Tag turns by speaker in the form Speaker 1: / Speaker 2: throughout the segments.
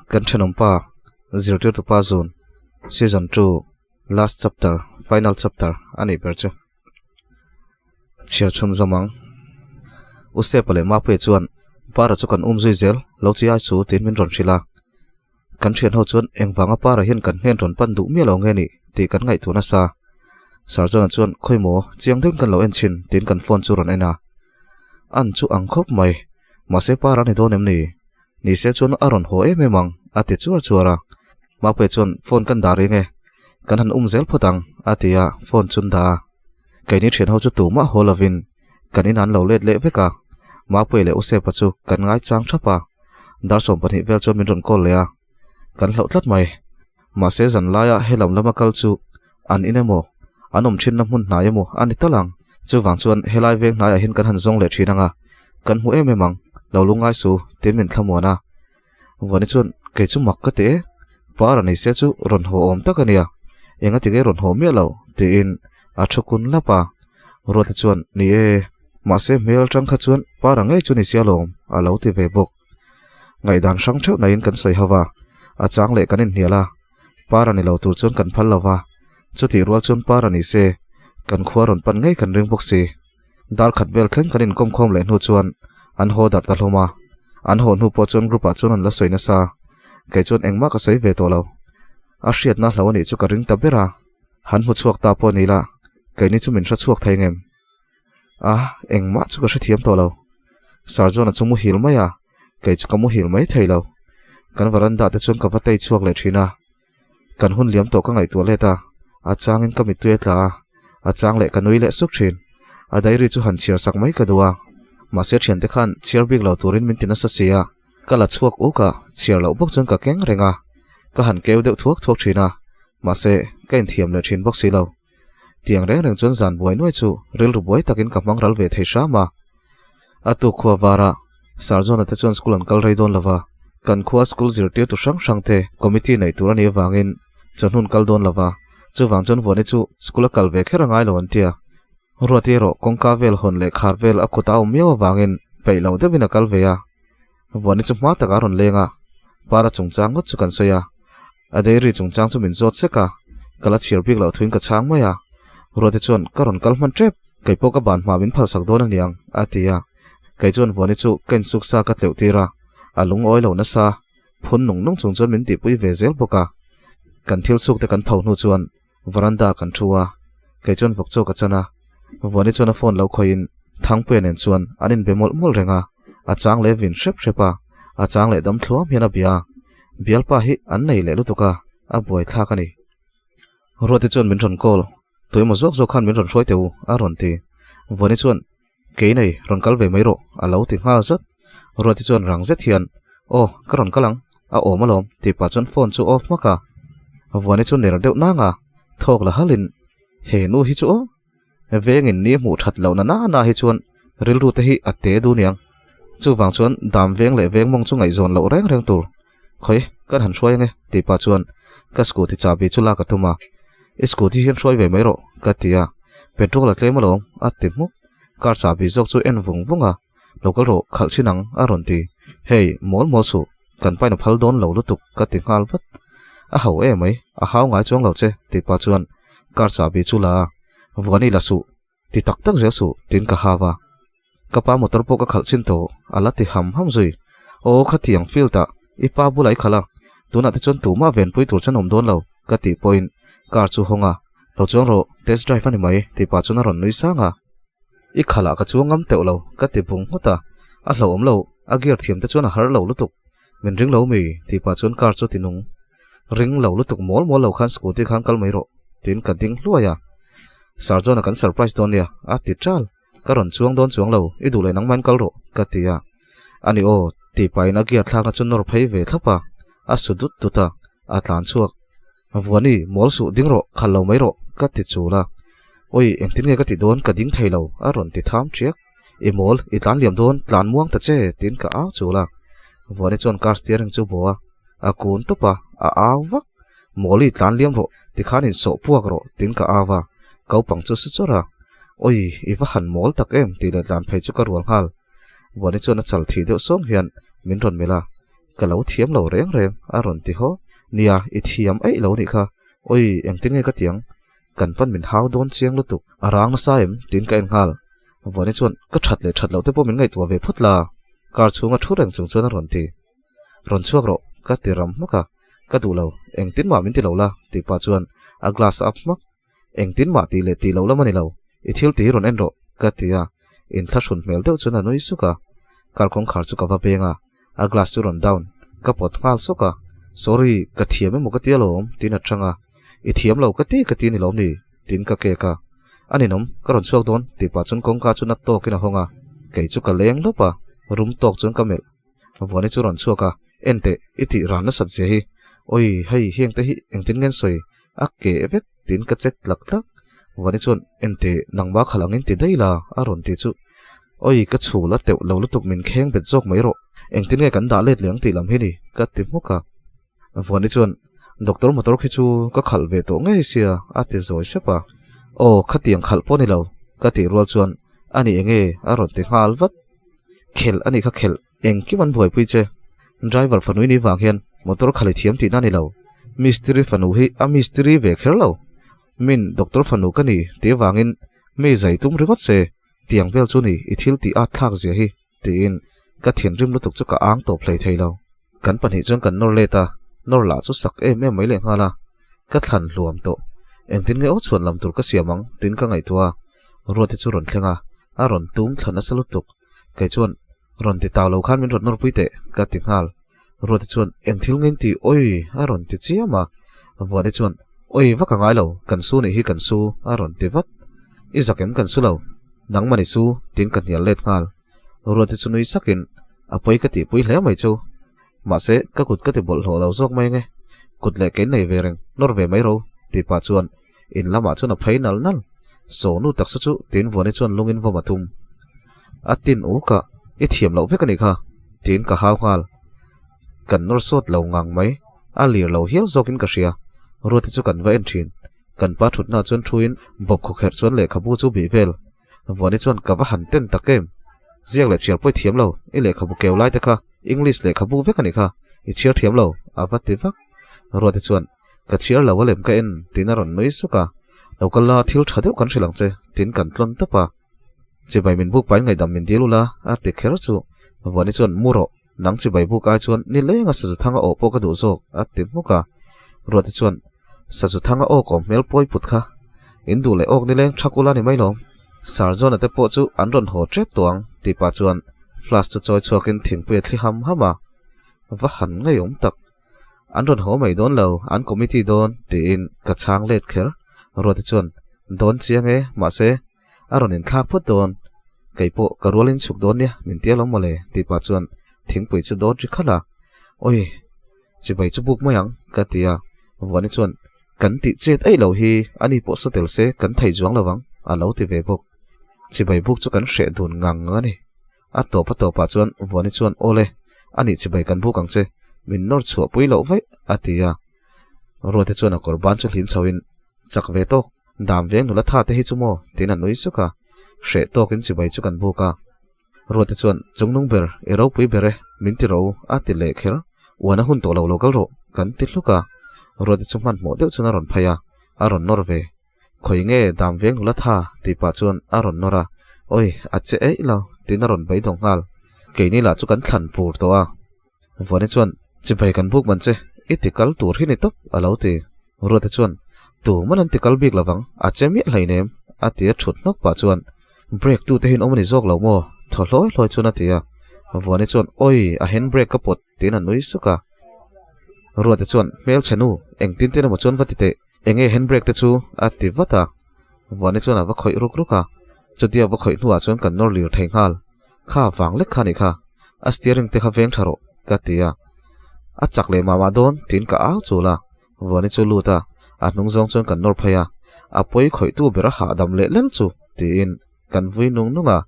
Speaker 1: Kan thenawmpa zirtirtupa zun season 2 last chapter final chapter a nih ber chu. Chhiar chhun zawm ang. U Sepa leh Mapuia chuan Para chu kan um zui zel lo chi ai su tiin min rawn hrilh a. Kan thian ho chuan engvanga Para hian kan hnen rawn pan duh miah lo nge nih tih kan ngaihtuah nasa. Sarjona chuan khawi maw chiang deuhin kan lo en chhin tiin kan phone chu rawn en a. An chu ang khawp mai. Mahse Para a ni dawn em ni? Ni se chuan a rawn haw em em ang, a ti chuar chuar a. Mapuia chuan phone kan dah ring e, kan han um zel phawt ang, a ti a, phone chu an dah a. Keini thian ho chu tumah haw lovin kan in an lo let leh vek a. Mapuia leh Usepa chu kan ngaichang thap a, dar 12 vel chuan min rawn call leh a, kan hlauh tlat mai. Mahse zan laia helam lama kal chu an in emaw, an awm thinna hmun hnai emaw a ni tal ang. Chuvang chuan helai veng hnaiah hian kan han zawng leh thin ang a, kan hmu em em ang, lo lungngai su, tiin min thlamuan a. Vuani chuan, Kei chu mak ka ti e, par a nei se chu rawn haw awm tak a nia, enga ti nge rawn haw miah lo, tiin a thu kun lap a. Ruata chuan, Ni e, mahse hmel atang kha chuan par a ngei chu ni sia lawm, a lo ti ve bawk. Ngaihdan hrang theuh naiin kan sawi ho va, a chang leh kan inhnial a, Para ni lo tur chuan kan phal lo va, chutih rual chuan Para ni se, kan khua rawn pan ngei kan ring bawk si. Dar khat vel thleng kan inkawm khawm leh hnu chuan an haw darh ta hlawm a, an haw hnu pawh chuan group ah chuan an la sawi nasa, kei chuan engmah ka sawi ve tawh lo. A hriatna hlo a nih chu ka ring ta ber a, han hmu chhuak ta pawh ni la, keini chu min hre chhuak thei ngem? A, engmah chu ka hrethiam tawh lo. Sir John-a chu muhil mai a, kei chu ka muhil mai thei lo. Kan veranda te chuan ka va tei chhuak leh thin a. Kan hun liam tawh ka ngaihtuah let a, a changin ka mittui a tla a, a chang leh ka nui leh suk thin. A diary chu han chhiar sak mai ka duh a, mahse thiante khan chhiar bik lo turin min ti nasa si a. Ka la chhuak uk a, chhiar loh bawk chuan ka keng reng a, ka han keu deuh thuak thuak thin a, mahse ka inthiam leh thin bawk si lo. Tiang reng reng chuan zan buai nuai chu rilru buai takin ka hmang ral ve thei hram a. A tuk khua vara Sir John-a te chuan school an kal rei dawn lova, kan khua school zirtirtu hrang hrang te committee neih tur a nih avangin chawhnun kal dawn lova, chuvang chuan Vuani chu school a kal ve kher a ngai lo an ti a. Ruati erawh kawngka vel hawn leh khar vel a kut a awm miau avangin peih lo deuhin a kal ve a. Vuani chu hma takah a rawn leng a, para chungchang ngawt chu kan sawi a. A dairy chungchang chu min zawt sek a, ka la chhiar bik loh thuin ka chhang mai a. Ruati chuan ka rawn kal hman tep, kei pawh ka ban hma min phalsak dawn aniang, a ti a. Kei chuan Vuani chu ka insuk sa ka tleuh tir a, a lungawi lo nasa, phun nung nung chung chuan min tihpui ve zel bawk a. Kan thil chhuk te kan pho hnu chuan Veranda kan thu a, kei chuan vawk chaw ka chan a, Vuani chuan a phone lo khawihin Thangpuia nen chuan an inbe mawlh mawlh reng a, a chang leh vin hrep hrep a, a chang leh dam thluam hian a bia a, bialpa hi an nei leh lutuk a, a buaithlak a ni. Ruati chuan min rawn call, Tuemaw zawk zawk khan min rawn hruai teh u, a rawn ti. Vuani chuan, Kei nei, rawn kal ve mai rawh, a lo ti nghal zat. Ruati chuan rang zet hian, Aw, ka rawn kal ang, a awm alawm, tih pah chuan phone chu off hmak a. Vuani chu ner deuh nang a, thawk la halin, He nu hi chu aw, vengin ni hmuh that lohna na na hi chuan rilru te hi a te du niang. Chuvang chuan dam veng leh veng mawng chu ngaihzawn loh reng reng tur. Khawi, kan han hruai ange, tih pah chuan ka scooty chahbi chu lak a tum a. I scooty hian hruai ve mai rawh, ka ti a. Petrol a tlem alawm, a ti hmuk. Car chahbi zawk chu en vung vung a, Lo kal rawh, khalh chin ang, a rawn ti. Hey, mawl mawl suh, kan pain a phal dawn lo lutuk, ka ti nghal vat. A ho e mai, a hau ngai chuang lo che, tih pah chuan car chahbi chu la a, Vuani la suh, Ti tak tak zel suh, tiin ka hau a. Ka pa motor pawh ka khalh chin tawh, a la ti ham ham zui. Aw, khatiang field ah i pa bulah i khalh a, tunah te chuan tumah venpui tur chuan awm dawn lo, ka tih pawhin car chu hawng a, Lo chuang rawh, test drive a ni mai, tih pah chuan a rawn nui sang a. I khalh ah ka chuang ngam teuh lo, ka ti bung nghut a. A hlauhawm lo, a gear thiam te chuan a har lo lutuk. Min ring lo mi? tih pah chuan car chu ti nung. Ring lo lutuk mawl mawl lo khan scooty khan kal mai rawh, tiin ka ding hluai a. Sir John-a kan surprise dawn nia, a ti ṭal. Ka rawn chuang dawn chuang lo, i duh leh nangmah in kal rawh, ka ti a. Ani aw, tih pahin a gear thlakna chu nawr phei ve thlap a, a su dut dut a, a tlan chhuak. Vuani, mawl suh ding rawh, khalh lo mai rawh, ka ti chul a. Awi, engtin nge ka tih dawn, ka ding thei lo, a rawn ti tham ṭiak. I mawl, i tlan liam dawn, tlan muang ta che, tiin ka au chul a. Vuani chuan car steering chu bawh a, a kun tawp a, a au vak. Mawli tlan liam rawh, tikhan insawh puak rawh, tiin ka au a. Kaupang chu su chawrh a, Awi, i va han mawl tak em, tih leh tlan phei chu ka rual nghal. Vuani chuan a chal thih deuh sawng hian min rawn melh a, Ka lo thiam lo reng reng, a rawn ti haw. Nia, i thiam eih lo nih kha. Awi, engtin nge ka tiang? Kan pan min hau dawn chiang lutuk. A rang nasa em? tiin ka en nghal. Vuani chuan, Ka that leh that loh te pawh min ngaihtuah ve phawt la. Car chhunga thu reng chung chuan a rawn ti. Rawn chhuak rawh, ka ti ram hmak a. Ka duh lo, engtin mah min ti lo la, tih pah chuan a glass a up hmak. Engtin mah tih leh tih loh lam a ni lo, i thil tih hi rawn en rawh, ka ti a. Inthlahrun hmel deuh chuan a nui suk a. Car kawngkhar chu ka va beng a. A glass chu rawn down, ka pawt nghal sawk a, Sorry, ka thiam emaw ka ti alawm, tiin a chang a, I thiam lo ka ti ka ti ni lawm ni? tiin ka kek a, A ninawm, ka rawn chhuak dawn, tih pah chuan kawngka chu na tawkin a hawng a, kei chu ka leng lawp a, rum tawk chuan ka melh. Vuani chu rawn chhuak a, En teh, i tih ran nasat zia hi, awi, hei heng te hi engtin nge an sawi, a keh vek, tiin ka check tlak tlak. Vuani chuan, En teh, nangmah khalh angin ti daih la, a rawn ti chu. Awi, ka chhul a teuh lo lutuk min kheng bet zawk mai rawh, engtin nge kan dah let leh ang tih lam hi ni, ka ti hmuk a. Vuani chuan, Doctor motor khi chu ka khalh ve tawh ngei sia, a ti zawi sep a. Aw, khatiang khalh pawh ni lo, ka tih rual chuan, A ni enge? a rawn ti nghal vat. Khelh a nih kha khelh, engkim an buaipui che. Driver fanui ni vang hian motor khali thiam tihna a ni lo. Mistiri fanu hi a mistiri ve kher lo. Min doctor fanu ka ni tih avangin mi zai tum ringawt se, tiang vel chu ni i thil tih at thlak zia hi tiin ka thinrim lutuk chu ka ang tawp hlei thei lo. Kan pahnih chuan kan nawr let a, nawr lah chu sak em em mai leh nghal a. Ka thlan hluam tawh. Engtin nge aw chhuan lam tur ka siam ang tiin ka ngaihtuah a. Ruati chu rawn thleng a, a rawn tum thla nasa lutuk. Kei chuan, Rawn ti tau lo khan min rawn nawrpui teh, ka ti nghal. Ruati chuan, Eng thil nge in ti awi? a rawn ti chiam a. Vuani chuan, Awi vak a ngai lo, kan su nih hi kan su, a rawn ti vat. I zak em kan su lo? Nangmah ni su, tiin ka hnial let nghal. Ruati chu nui sakin, A pawi ka tihpui hle mai chu. Mahse, ka kut ka ti bawlhhlawh lo zawk mai nge. Kut leh kein nei ve reng, nawr ve mai ro, tih pah chuan In lamah chuan a phei nal nal. Sawnu taksa chu tiin Vuani chuan lungin vawm a tum. A tin u ka, i thiam loh vek a nih kha, tiin ka hau nghal. Kan nawr sawt lo ngang mai, a lir lo hial zawkin ka hria. Ruati chu kan va en thin. Kan pa thutna chuan thuin bawp khawkherh chuan lehkhabu chu bih vel. Vuani chuan ka va han ten tak em? Ziak leh chhiar pawh i thiam lo, i lehkhabu keu lai te kha English lehkhabu vek a nih kha, i chhiar thiam lo, a va ti vak. Ruati chuan Ka chhiar lo a lem ka en, tiin a rawn nui suk a. Lo kal la, thil tha deuh kan hrilh ang che, tiin kan tlawn tawp a. Chibai min buk pain ngaihdam min dil ula, a ti kher chu. Vuani chuan, Mu rawh, nang chibai buk ai chuan ni lenga sazu thanga awh pawh ka duh zawk, a ti hmuk a. Ruati chuan, Sazu thanga awk awm hmel pawi put kha, in duh leh awk ni leng thak ula ni mai lawm. Sir John-a te pawh chu an rawn haw tep tawh ang, tih pah chuan flask chu chawi chhuakin thingpui a thli ham ham a. Va han ngeiawm tak. An rawn haw mai dawn lo, an committee dawn, tiin ka chhang let kher. Ruati chuan, Dawn chiang e, mahse, a rawn inthlak phawt dawn. Kei pawh ka rualin chhuk dawn nia, min tia lawm mawle, tih pah chuan thingpui chu dawt ri khalh a. Awi, chibai chu buk mai ang, ka ti a. Vuani chuan, Kan tih chet aih lo hi, ani pawh saw tel se kan thei zuang lo ang, a lo ti ve bawk. Chibai buk chu kan hreh dun ngang ngang a ni. A tawp a tawpah chuan Vuani chuan Awle, a nih chibai kan buk ang che, min nawr chhuah pui loh vaih, a ti a. Ruate chuan a kawr ban chu hlim chhoin, Chak ve tawk, dam veng nula tha te hi chu maw? tiin a nui suk a. Hreh tawkin chibai chu kan buk a. Ruate chuan, Chungnung ber, i ropui ber e, min ti ro, a ti leh kher. Uan a hun tawh lo lo kal rawh, kan ti hluk a. Ruate chu hmanhmawh deuh chuan a rawn phei a, a rawn nawr ve. Khawi nge dam veng nula tha tih pah chuan a rawn nawr a, Awi, a che eih lo, tiin a rawn beidawng nghal. Keini lah chu kan thlan pur tawh a. Vuani chuan, Chibai kan buk man che, i ti kal tur hi ni tawp, a lo ti. Ruata chuan, Tu man an ti kal bik lovang, a che miah hleinem, a ti a thut hnawk pah chuan, Brake tu te hian awm a ni zawk lo maw? thaw hlawi hlawi chuan a ti a. Vuani chuan, Awi, a hand brake ka pawt, tiin a nui suk a. Ruata chuan, Hmelchhe nu, engtin tin emaw chuan va ti teh. Enge handbrake te chu a ti vat a, Vuani chuan a va khawih ruk ruk a, chutia va khawih hnuah chuan kan nawr lir thei nghal. Kha vang lek kha nih kha, a steering te kha veng tha rawh ka ti a. A chak leh mah mah dawn tiin ka au chul a, Vuani chu lut a, a hnung zawng chuan kan nawr phei a, a pawi khawih tu ber a hahdam leh lel chu tiin kan vui nung nung a.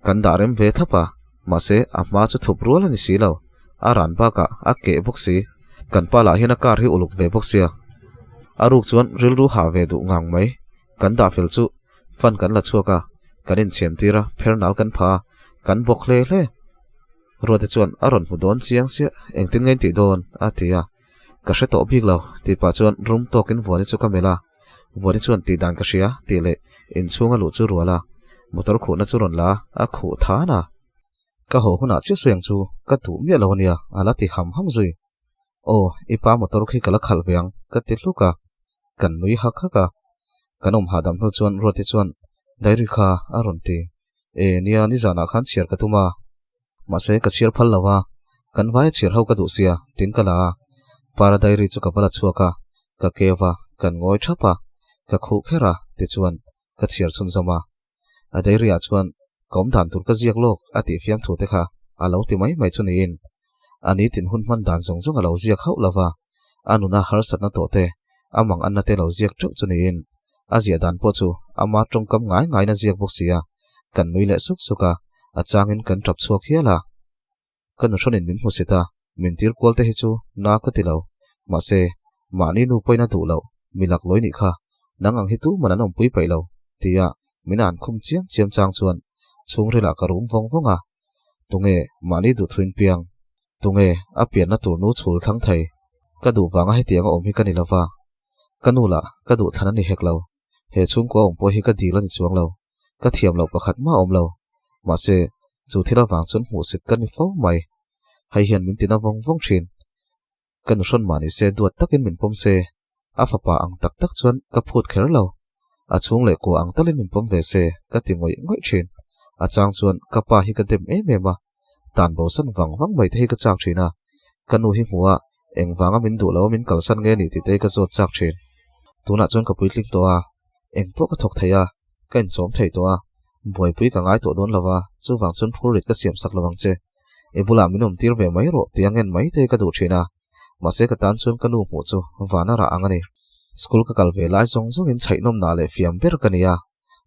Speaker 1: Kan dah rem ve thlap a, mahse a hma chu thup rual a ni si lo. A ran bakah a keh bawk si. Kan pa lah hian a car hi uluk ve bawk sia. A ruk chuan rilru hah ve duh ngang mai. Kan dah fel chu fan kan la chhuak a, kan inchhiam tir a, pher nal kan pha a, kan bawk hle hle. Ruate chuan a rawn hmu dawn chiang chiah, engtin nge in tih dawn? a ti a. Ka hre tawh bik lo, tih pah chuan rum tawkin Vuani chu ka melh a. Vuani chuan tih dan ka hria, tih leh inchhunga luh chu rual a, motor khuhna chu rawn la a, a khuh than a. Ka haw hunah chiah sawi ang chu ka duh miah lo ania, a la ti ham ham zui. Aw, i pa motor khi ka la khalh ve ang, ka ti hluk a. Kan nui hak hak a. Kan awm hahdam hnu chuan Ruati chuan diary kha a rawn ti. E, nia, nizanah khan chhiar ka tum a. Mahse, ka chhiar phal lo a, kan vaia chhiar ho ka duh sia, tin ka la a. Para diary chu ka va la chhuak a, ka keu a, kan ngawi thap a, ka khuh kher a, tichuan ka chhiar chhunzawm a. A diary ah chuan ka awm dan tur ka ziak lawk a tih fiamthu te kha a lo ti mai mai chu niin a nitin hun hman dan zawng zawng a lo ziak hauh lo va, a nuna harsatna tawh te, a mang anna te lo ziak teuh chu niin a ziah dan pawh chu ama tawngkam ngai ngaiin a ziak bawk si a, kan nui leh suk suk a, a changin kan tap chhuak hial a. Ka nuhrawnin min hmu sit a, min tir kual te hi chu na ka ti lo. Mahse, mahni nu pawhin a duh loh, mi lak lawi nih kha, nang ang hi tu man an awmpui paih lo, tia min an khum chiam chiam chang chuan chhungrilah ka rum vawng vawng a. Tunge mahni duhthuin piang? Tunge a pianna tur nu chhul thlang thei? Ka duh vanga hetianga awm hi ka ni lova. Ka nu lah ka duh thlan a ni hek lo. He chhungkua awm pawh hi ka dil a ni chuang lo. Ka thiam loh pakhat mah a awm lo. Mahse, chu thil avang chuan hmuhsit ka ni fo mai. Hei hian min tina vawng vawng thin. Ka nuhrawn mah ni se duat takin min pawm se, a fapa ang tak tak chuan ka phut kher lo. A chhung leh kua ang talin min pawm ve se ka ti ngawih ngawih thin. A chang chuan ka pa hi ka dem em em a, tan bosan vang vang mai te hi ka chak thin a. Ka nu hi hmuh a, engvanga min duh lo a min kalsan nge ni tih te hi ka zawt chak thin. Tunah chuan ka puitling tawh a, eng pawh ka thawk thei a, ka inchawm thei tawh a, buaipui ka ngai tawh dawn lo va, chuvang chuan phurrit ka siam sak lo ang che. I bulah min awm tir ve mai rawh tih a ngen mai te ka duh thin a, mahse ka tan chuan ka nu hmuh chu van a rah ang a ni. School ka kal ve lai zawng zawngin chhaihnawmna leh fiam ber ka ni a,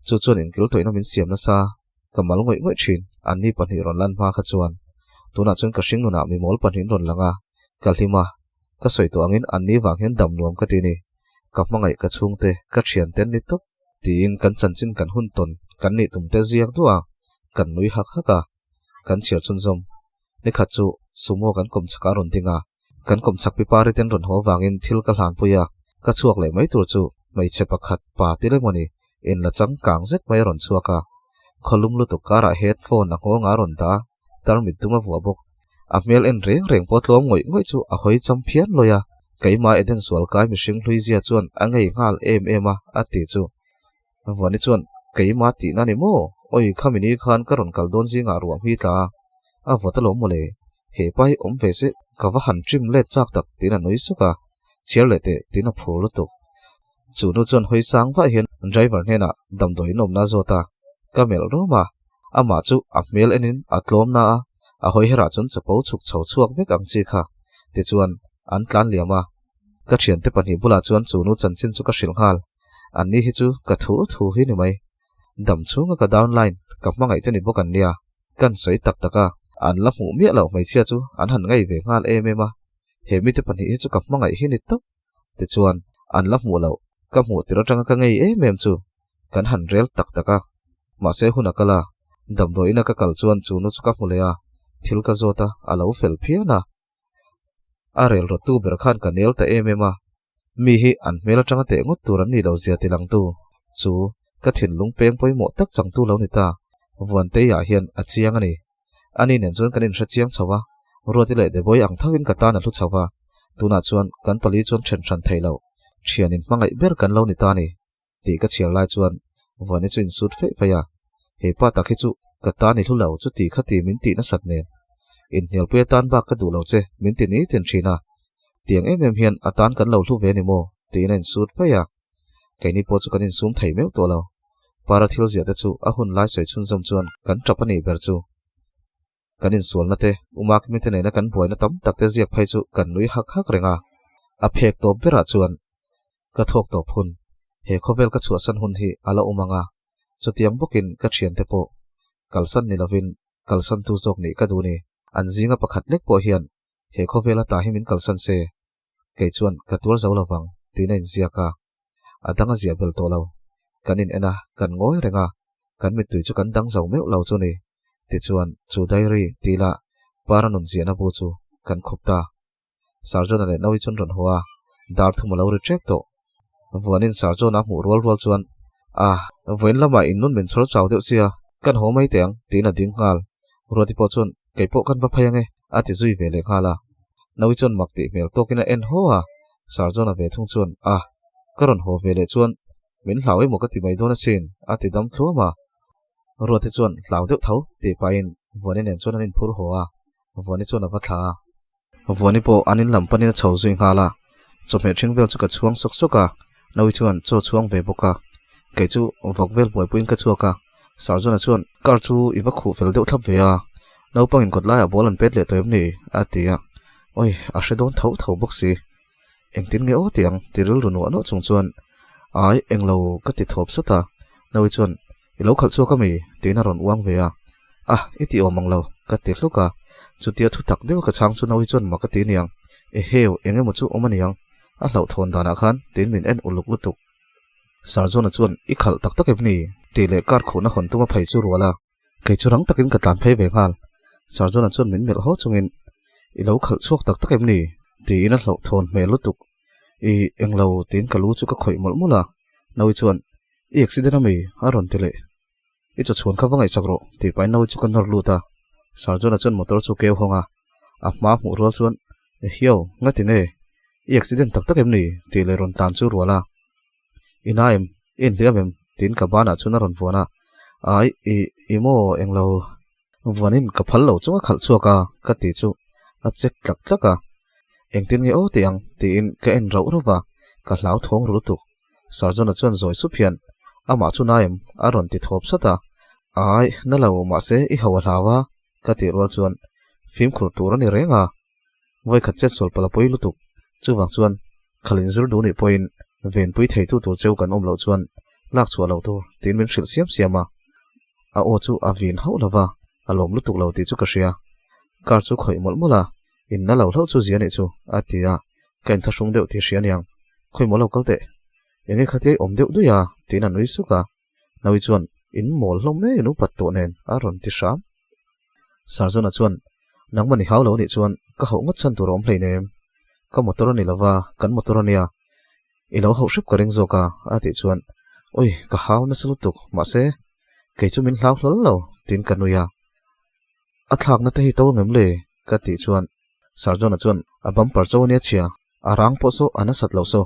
Speaker 1: chu chuan inkil tawihna min siam nasa, ka mal ngawih ngawih thin, anni pahnih rawn lan hma kha chuan. Tunah chuan ka hringnunah mimawl pahnihin rawn lang a, ka hlim a, ka sawi tawh angin anni vang hian dam nuam ka ti a ni. Ka hmangaih ka chhungte, ka thiante an ni tawp. Tiin kan chanchin kan hun tawn kan nih tumte ziak duah a, kan nui hak hak a. Kan chhiar chhunzawm. Nikhat chu Sumo kan kawm chhakah a rawn ding a, kan kawm chhak pi pari ten rawn haw vangin thil ka hlanpui a, ka chhuak leh mai tur chu hmeichhe pakhat pa ti leh mawni in la chang kang zet mai a rawn chhuak a. Khawlum lutuk karah headphone a nghawng a rawn dah a, tarmit dum a vuah bawk. A hmel en reng reng pawh tlawm ngawih ngawih chu a hawi cham phian lawi a, keimah Eden sual kai mihring hlui zia chuan a ngei nghal em em a, a ti chu. Vuani chuan, Keimah tihna ni maw? Awi, khami ni khan ka rawn kal dawn zingah ruah hmi tla a, a vawt alawm mawle. He pa hi awm ve se, ka va han trim let chak tak tiin a nui suk a, chhiar leh teh tiin a phur lutuk. Chu nu chuan hawi sang vah hian driver hnenah damdawi in awmna a zawt a, ka melh rawm a, amah chu a hmel enin a tlawm na a, a hawi herah chuan chapo chhuk chho chhuak vek ang chi kha. Tichuan, an tlan liam a, ka thiante pahnih bulah chuan chu nu chanchin chu ka hrilh nghal, anni hi chu ka thu thu hi ni mai. Dam chhunga ka downline ka hmangaih te ni bawk an nia, kan sawi tak tak a, an la hmuh miah loh hmeichhia chu an han ngei ve nghal em em a, he mite pahnih hi chu ka hmangaih hi ni tawp. Tichuan, an la hmuh loh, ka hmuh tir atanga ka ngei em em chu kan han rel tak tak a. Mahse hun a kal a, damdawiin a ka kal chuan chu nu chu ka hmu leh a, thil ka zawt a, a lo fel phian a. A rel rawttu ber khan ka nel ta em em a, mi hi an hmel atanga teh ngawt tur an nih loh zia tilangtu chu ka thinlung peng pawimawh tak changtu lo ni ta, Vuanteiah hian a chiang a ni. Ani nen chuan kan inhre chiang chho a, Ruati leh Deboi ang thoin ka tan a hlu chho va, tunah chuan kan pali chuan then hran thei lo, thianin hmangaih ber kan lo ni ta ni, tih ka chhiar lai chuan Vuani chu insut feih feih a, he pa tak hi chu ka tan i hlu lo chuti khati min tih nasat nen, inhnialpui atan bak ka duh lo che min ti ni tin thin a, tiang em em hian a tan kan lo hlu ve ni maw tiin a insut feih a. Keini pawh chu kan insum thei meuh tawh lo. Para thil ziah te chu a hun lai sawi chhunzawm chuan kan tap a nih ber chu. Kan insualna te, Umakimi te nena kan buaina tam tak te ziak phei chu kan nui hak hak reng a. A phek tawp berah chuan ka thawk tawp hun, he khawvel ka chhuahsan hun hi a la awm ang a. Chutiang bawkin ka thiante pawh. Kalsan ni lovin kalsantu zawk nih ka duh ni. An zinga pakhat lek pawh hian he khawvel ata hi min kalsan se, kei chuan ka tuar zo lovang tiin a inziak a. A dang a ziah bel tawh lo. Kan in en a, kan ngawi reng a, kan mittui chu kan dang zo meuh lo chu ni. Tichuan, chu diary tih lah Para nun ziahna bu chu kan khup ta. Sarjona leh Naui chuan rawn haw a, dar thum a lo ri tep tawh. Vuanin Sarjona a hmuh rual rual chuan, Ah, vawiin lamah in nun min chhawr chau deuh sia, kan haw mai teh ang, tiin a ding nghal. Ruati pawh chuan, Kei pawh kan va phei ang e, a ti zui ve leh nghal a. Naui chuan mak tih hmel tawkin a en haw a, Sarjona ve thung chuan, Ah, ka rawn haw ve leh chuan min hlau emaw ka ti mai dawn asin, a ti dam thluam a. Ruati chuan hlau deuh tho tih pahin Vuani nen chuan an inphur haw a, Vuani chuan a va thla a. Vuani pawh an in lam panin a chho zui nghal a, chawhmeh ṭhing vel chu ka chhuang sawk sawk a, Naui chuan chaw chhuang ve bawk a. Kei chu vawk vel buaipuiin ka chhuak a, Sarjona chuan car chu i va khuh fel deuh thlap ve a, naupangin kawt laiah ball an pet leh tawh em ni? a ti a, Awi, a hre dawn tho tho bawk si. Engtin nge aw ti ang? ti rilru nuah nuah chung chuan, Ai, englo ka ti thawp sat a, Naui chuan I lo khalh chhuak ami? tiin a rawn uang ve a. Ah, i ti awm ang lo, ka ti hluk a. Chutia thu tak deuh a ka chhang chu Naui chuan mak a ti aniang. Eheu, eng emaw chu awm aniang, a hlauhthawn danah khan tiin min en uluk lutuk. Sarjona chuan, I khalh tak tak em ni? tih leh car khuhna hawn tum a phei chu rual a. Kei chu rang takin ka tlan phei ve nghal. Sarjona chuan min melh haw chungin, I lo khalh chhuak tak tak em ni? tiin a hlauhthawn hmel lutuk. I englo tiin ka lu chu ka khawih mawlh mawlh a. Naui chuan, I accident ami? a rawn ti leh. I chaw chhuan kha va ngaihsak rawh tih pahin Naui chu ka nawr lut a. Sarjona chuan motor chu keu hawng a. A hma hmuh rual chuan, Ehiau, ngati nge? I accident tak tak em ni? tih leh rawn tlan chu rual a. I na em? I inhliam em? tiin ka banah chuan a rawn vuan a. Ai, i, i maw englo vuanin ka phal lo chunga khalh chhuak a ka ti chu a check tlak tlak a. Engtin nge aw tih ang? tiin ka en rauh rauh va, ka hlau thawng ru lutuk. Sarjona chuan zawi sup hian, Amah chu na em? a rawn ti thawp sat a. Ai, na lo, mahse i ho a hlau a, ka tih rual chuan fimkhur tur a ni reng a. Vawikhat chet sual palh a pawi lutuk. Chuvang chuan khalin zir duh nih pawhin venpui theitu tur cheu kan awm loh chuan lak chhuah loh tur tiin min hrilh siam siam a. A aw chu a vin hauh lo va, a lawm lutuk lo tih chu ka hria. Car chu khawih mawlh mawlh a, in na lo hlauh chu zia nih chu, a ti a, ka inthlahrung deuh tih hria aniang. Khawi maw lo kal teh. Enge khatiai awm deuh duih a, tiin a nui suk a. Naui chuan, In mawl hlawm mek in upat tawh nen, a rawn ti hram. Sarjona chuan, Nangmah ni hau lo nih chuan ka hauh ngawt chhan tur a awm hleinem. Ka motor a ni lova, kan motor a nia. I lo hauh hrep ka ring zawk a, a tih chuan, Ui, ka hau nasa lutuk, mahse, kei chu min hlau hlawl lo, tiin ka nui a. A thlakna te hi to angem le? ka tih chuan Sarjona chuan a bumper cho ania chhia, a rang pawh saw a nasat loh saw,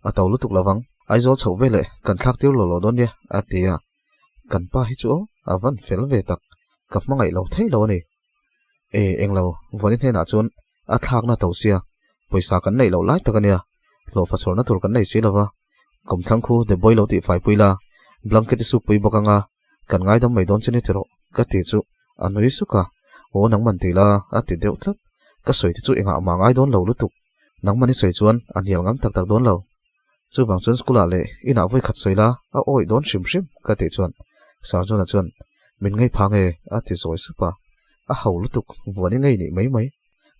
Speaker 1: a to lutuk lovang, Aizawl chhoh veleh kan thlak tir lo lo dawn nia, a ti a. Kan pa hi chu aw, a van fel ve tak, ka hmangaih lo thei lo a ni. E, englo, Vuani hnenah chuan a thlakna to sia, pawisa kan neih loh lai tak ania, hlawhfa chhawrna tur kan nei si lova, kawmthlang khu Deboi lo tihfai pui la, blanket i suk pui bawk anga, Kan ngaidam mai dawn che ni tiraw? Ka ti chu a nui suk a, Aw nangman ti la a ti deuh tlat. Ka sawi te chu engah mah ngai dawn lo lutuk. Nangman i sawi chuan a hnial ngam tak tak dawn lo. Chuvang chuan school ah leh inah vawi khat sawi la a awih dawn hrim hrim ka tih chuan Sarjona chuan min ngei pha nge a ti zawi sup a, a ho lutuk vuan i ngei nih mai mai.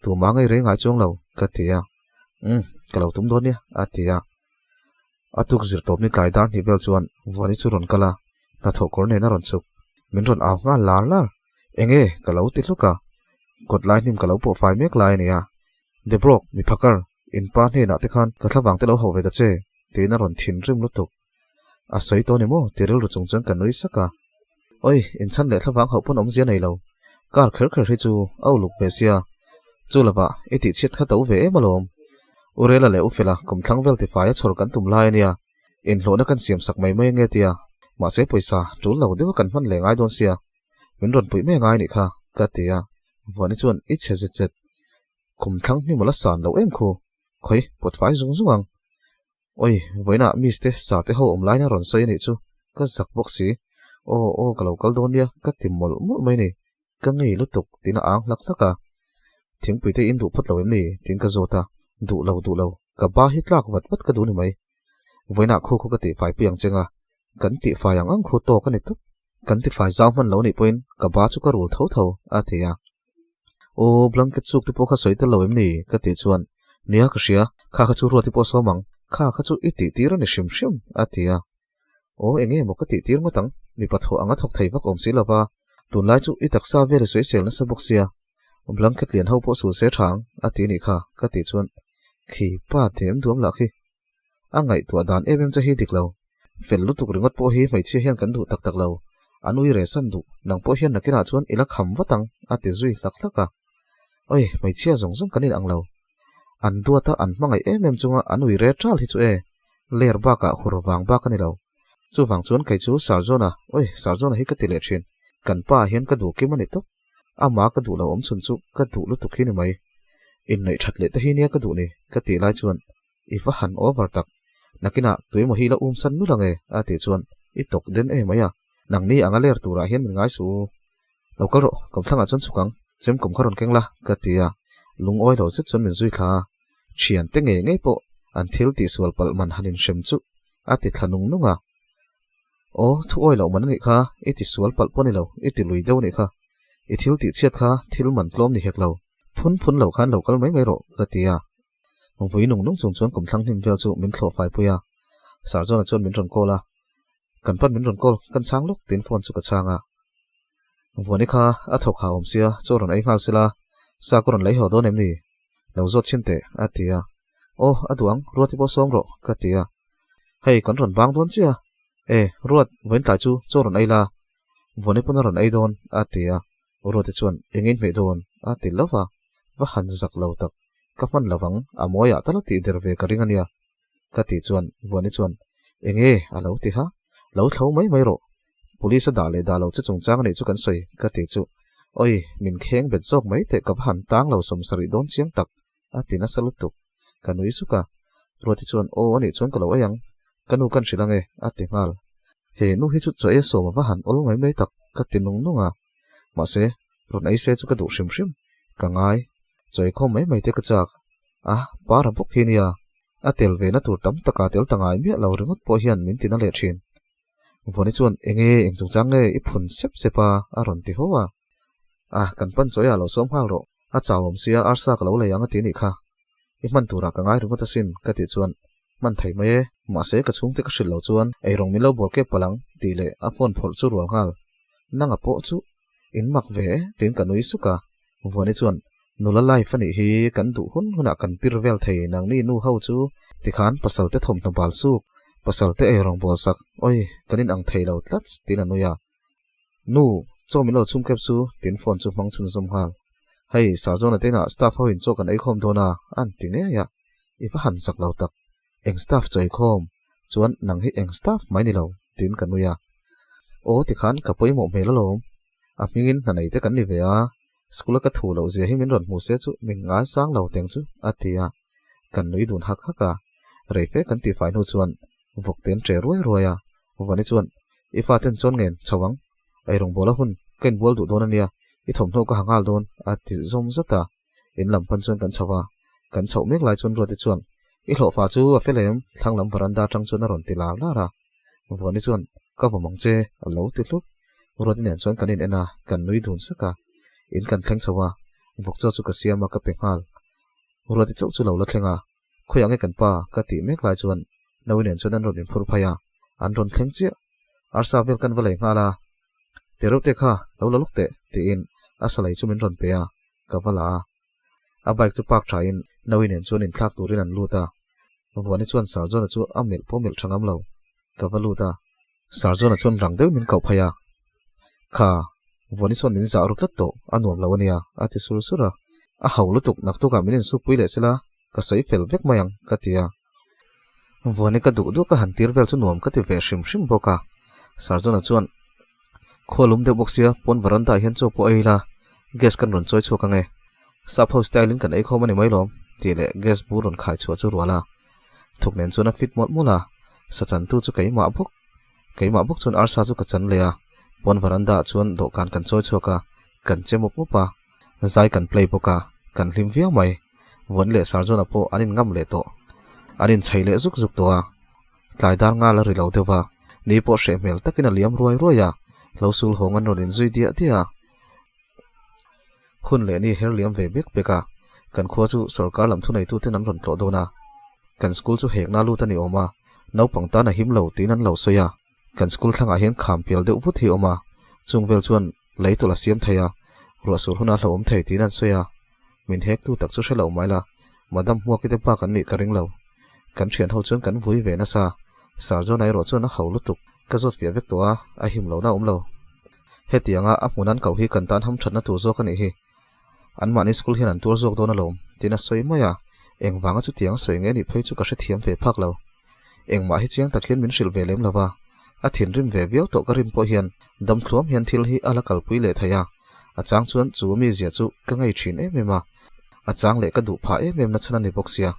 Speaker 1: Tumah ngei rei ngai chuang lo ka ti a, Umm ka lo tum dawn nia a ti a. A tuk zir tawp ni tlai dar hnih vel chuan Vuani chu rawn kal a, hnathawh kawr nen a rawn chhuk. Min rawn au nghal lar lar. Enge? Ka lo ti hluk a. Kawt lai hnim ka lo pawh fai mek lai a ni a. Debrok, mi phakar, in pa hnenah te khan ka thlavang te lo hauh ve ta che, tiin a rawn thinrim lutuk. A sawi tawh ni maw? Ti rilru chung chuan ka nui sak a. Oi, inchhan leh thlavang hauh pawn awmzia nei lo. Car kher kher hi chu a uluk ve sia. Chu lovah i tih chhiat kha to ve em alawm. Urela leh Ufela kumthlang vel tifai a chhawr kan tum lai ania. Inhlawhna kan siam sak mai mai ange tia. Mahse pawisa tul lo deuha kan hman leh ngai dawn sia. Min rawn puih mai angai nih kha, ka ti a. Vuani chuan i chhe zet zet. Kumthlang hnim a la san lo em khu. Khawi, pawt fai zung zung ang. Oi, vawiinah miss te sa te ho awm lain a rawn sawi a nih chu, ka zak bawk si. Aw, aw, ka lo kal dawn nia, ka ti mawlh mawlh mai ni. Ka ngei lutuk, tiin a ang hlak hlak a. Thingpui te in duh phawt lo em ni? tiin ka zawt a. Duh lo, duh lo, ka ba hi tlak vat vat ka duh ni mai. Vawiinah khu khu ka tihfai pui ang cheng a, kan tihfai ang ang khu tawk a ni tawp. Kan tifai zau hman lo nih pawhin ka ba chu ka rul tho tho, a ti a. Aw, blanket chuk te pawh kha sawi tel lo em ni? ka tih chuan, Nia ka hria, kha kha chu ruati pawh sawm ang, kha kha chu i tih tir a ni hrim hrim, a ti a. Aw, eng nge maw ka tih tir ngawt ang, mipa thawh anga thawk thei vak awm si lova, tunlai chu i taksa vel i sawisel nasa bawk sia, blanket lian ho pawh sul se tha ang, a ti nih kha, ka tih chuan, Khi pa them duam lah khi, A ngaihtuah dan em em che hi dik lo. Fel lutuk ringawt pawh hi hmeichhia hian kan duh tak tak lo. An ui reh san duh, nang pawh hian nakinah chuan i la kham vat ang, a ti zui hlak hlak a. Oi, hmeichhia zawng zawng kan inang lo. An duat a, an hmangaih em em chunga an ui reh ṭal hi chu e, ler bakah hur vang bak a ni lo. Chuvang chuan kei chu Sarjona, oi, Sarjona hi ka ti leh ṭhin. Kan pa hian ka duh kim a ni tawp. Amah ka duh lo awm chhun chu ka duh lutuk hi ni mai. Inneih ṭhat leh te hi nia ka duh ni, ka tih lai chuan I va han over tak. Nakinah tuemaw hi la um san nul ange a tih chuan i tawk den em mai a. Nangni anga ler turah hian min ngai suh u. Lo kal rawh, kawmthlangah chuan chhuk ang, chem kum kha rawn keng la ka ti a. Lungawi lo zet chuan min zui thla a. Thiante ngei ngei pawh an thil tihsual palh man han inhrem chu a ti thla nung nung a. Aw, thu awi loh man a nih kha, i tisual palh pawh a ni lo, i ti lui deuh a nih kha. I thil tihchhiat kha thil man tlawm ni hek lo. Phun phun lo khan lo kal mai mai rawh ka ti a. Vui nung nung chung chuan kum thlang hnim vel chu min thlawh fai pui a. Sarjona chuan min rawn call a. Kan pan min rawn call, kan chhang lawk tiin phone chu ka chhang a. Vuani kha a thawk ha awm sia, chaw rawn ei nghal sela, sa ka rawn lei haw dawn em ni? Lo zawt chhin teh, a ti a. Aw, a duh ang, Ruati pawh sawm rawh, ka ti a. Hei, kan rawn bang dawn chiah a. E, Ruat, vawiin tlai chu chaw rawn ei la. Vuani pawn a rawn ei dawn, a ti a. Ruati chuan, Eng in hmeh dawn? a ti lo va, va han zak lo tak. Ka hman lo vang, a mawiah tal a tih der ve ka ring a nia. Ka tih chuan Vuani chuan, Eng nge? a lo ti ha. Lo thlo mai mai rawh. Police a dah leh dah lo che chungchang a nih chu kan sawi, ka ti chu. Awi, min kheng bet zawk mai teh ka va han tang lo sawmsarih dawn chiang tak, a ti nasa lutuk. Ka nui suk a. Ruati chuan, Aw, a nih chuan ka lo ei ang. Ka nu kan hrilh ang e, a ti nghal. He nu hi chu chaw ei a sawm a va han awl mai mai tak, ka ti nung nung a. Mahse, rawn ei se chu ka duh hrim hrim. Ka ngai. Chaw ei khawm mai mai te ka chak. A, para bawk hi nia. A tel ve na tur tam taka tel ta ngai miah lo ringawt pawh hian min ti na leh thin. Vuani chuan, Enge, eng chungchang nge i phun sep sep a? a rawn ti haw a. A, kan pan chaw ah lo sawm nghal rawh. A chau awm sia, arsa ka lo lei ang a ti nih kha. I hman turah ka ngai ringawt asin, ka tih chuan, Hman thei mai e, mahse ka chhungte ka hrilh lo chuan eirawng min lo bawl kep palh ang, tih leh a phone phawrh chu rual nghal. Nanga pawh chu in mak ve e, tiin ka nui suk a. Vuani chuan, Nula life a nih hi, kan duh hun hunah kan pir vel thei nangni nu ho chu tikhan pasal te thawmhnaw bal suk, pasal te eirawng bawl sak, oi, kan in ang thei lo tlats, tiin a nui a. Nu, chaw min lo chhum kep chu, tiin phone chu hmang chhunzawm nghal. Hei, Sarjona te inah staff ho in chaw kan eikhawm dawn a, an ti ngei a. I va han zak lo tak. Eng staff chaw eikhawm? Chuan nang hi eng staff mai ni lo, tiin ka nui a. Aw, tikhan ka pawimawh hmel alawm. A hmingin hna nei te kan ni ve a, school a ka thu loh zia hi min rawn hmu se chu min ngaisang lo teng chu, a ti a. Kan nui dun hak hak a. Reife kan tihfai hnu chuan vawk te an ṭe ruai ruai a. Vani chuan, I faten chuan ngen chho ang. Eirawng bawl a hun, ka inbual duh dawn a nia, i thawmhnaw ka ha nghal dawn, a ti zawm zat a. In lam pan chuan kan chho a. Kan chhoh mek lai chuan Ruati chuan, I hlawhfa chu a fel em? Thlang lam varanda atang chuan a rawn ti lar lar a. Vani chuan, Ka vawm ang che, a lo ti hlup. Ruati nen chuan kan in en a, kan nui dun sak a. In kan thleng chho a, vawk chaw chu ka siam a, ka pe nghal. Ruati chauh chu lo la thleng a. Khawiah nge kan pa? ka tih mek lai chuan Naui nen chuan an rawn inphur phai a, an rawn thleng chiah. Arsa vel kan va lei nghal a, Te reuh te kha lo la lawk teh, tiin a salai chu min rawn pe a, ka va la a. A bike chu park thain Naui nen chuan inthlak turin an lut a. Vuani chuan Sarjona chu a melh pawh melh tha ngam lo, ka va lut a. Sarjona chuan rang deuh min koh phei a, Kha, Vuani sawn min zah ru tlat tawh, a nuam lo a nia, a ti sur sur a. A ho lutuk, naktukah min insukpui leh sela, ka sawi fel vek mai ang, ka ti a. Vuani ka duh duh ka han tir vel chu nuam ka ti ve hrim hrim bawk a. Sarjona chuan, Khua lum deuh bawk sia, pawn varanda ah hian chaw pawh ei ila, gas kan rawn chawi chhuak ang e. Sap ho style in kan ei khawm a ni mai lawm, tih leh gas bur rawn khai chhuah chu rual a. Thuk nen chuan a fit mawlh mawlh a, sa chantu chu keimah bawk. Keimah bawk chuan arsa chu ka chan leh a, pawn varanda ah chuan dawhkan kan chawi chhuak a, kan che mawp mawp a, zai kan play bawk a, kan hlim viau mai. Vuan leh Sarjona pawh an inngam leh tawh. An inchei leh zuk zuk tawh a, tlai dar nghal a ri lo deuh va, ni pawh hreh hmel takin a liam ruai ruai a. Hlo sul hawng an rawn inzui diah diah a. Hun leh ni her liam ve bek bek a, kan khua chu sorkar lam thuneituten an rawn tlawh dawn a. Kan school chu hekna lut a ni awm a, naupang tan a him lo tiin an lo sawi a. Kan school thlangah hian kham pial deuh vut hi a awm a, chung vel chuan lei tawlh a siam thei a, ruah sur hunah hlauhawm thei tiin an sawi a. Min hektu tak chu hre lo mai la, Madam Hmuaki te bak an nih ka ring lo. Kan thian ho chuan kan vui ve nasa, Sir John-a erawh chuan a hau lutuk, ka zawt fiah vek tawh a, a him lohna a awm lo. Hetianga a hmun an koh hi kan tan hamthatna tur zawk a nih hi. Anmahni school hian an tuar zawk dawn alawm, tiin a sawi mai a, engvanga chutiang a sawi nge nih phei chu ka hrethiam ve phak lo. Engmah hi chiang tak hian min hrilh ve lem lo va, a thinrim ve viau tawh ka rin pawh hian dam thluam hian thil hi a la kalpui leh thei a, a chang chuan chu mizia chu ka ngei thin em em a, a chang leh ka duh phah em em na chhan a ni bawk sia.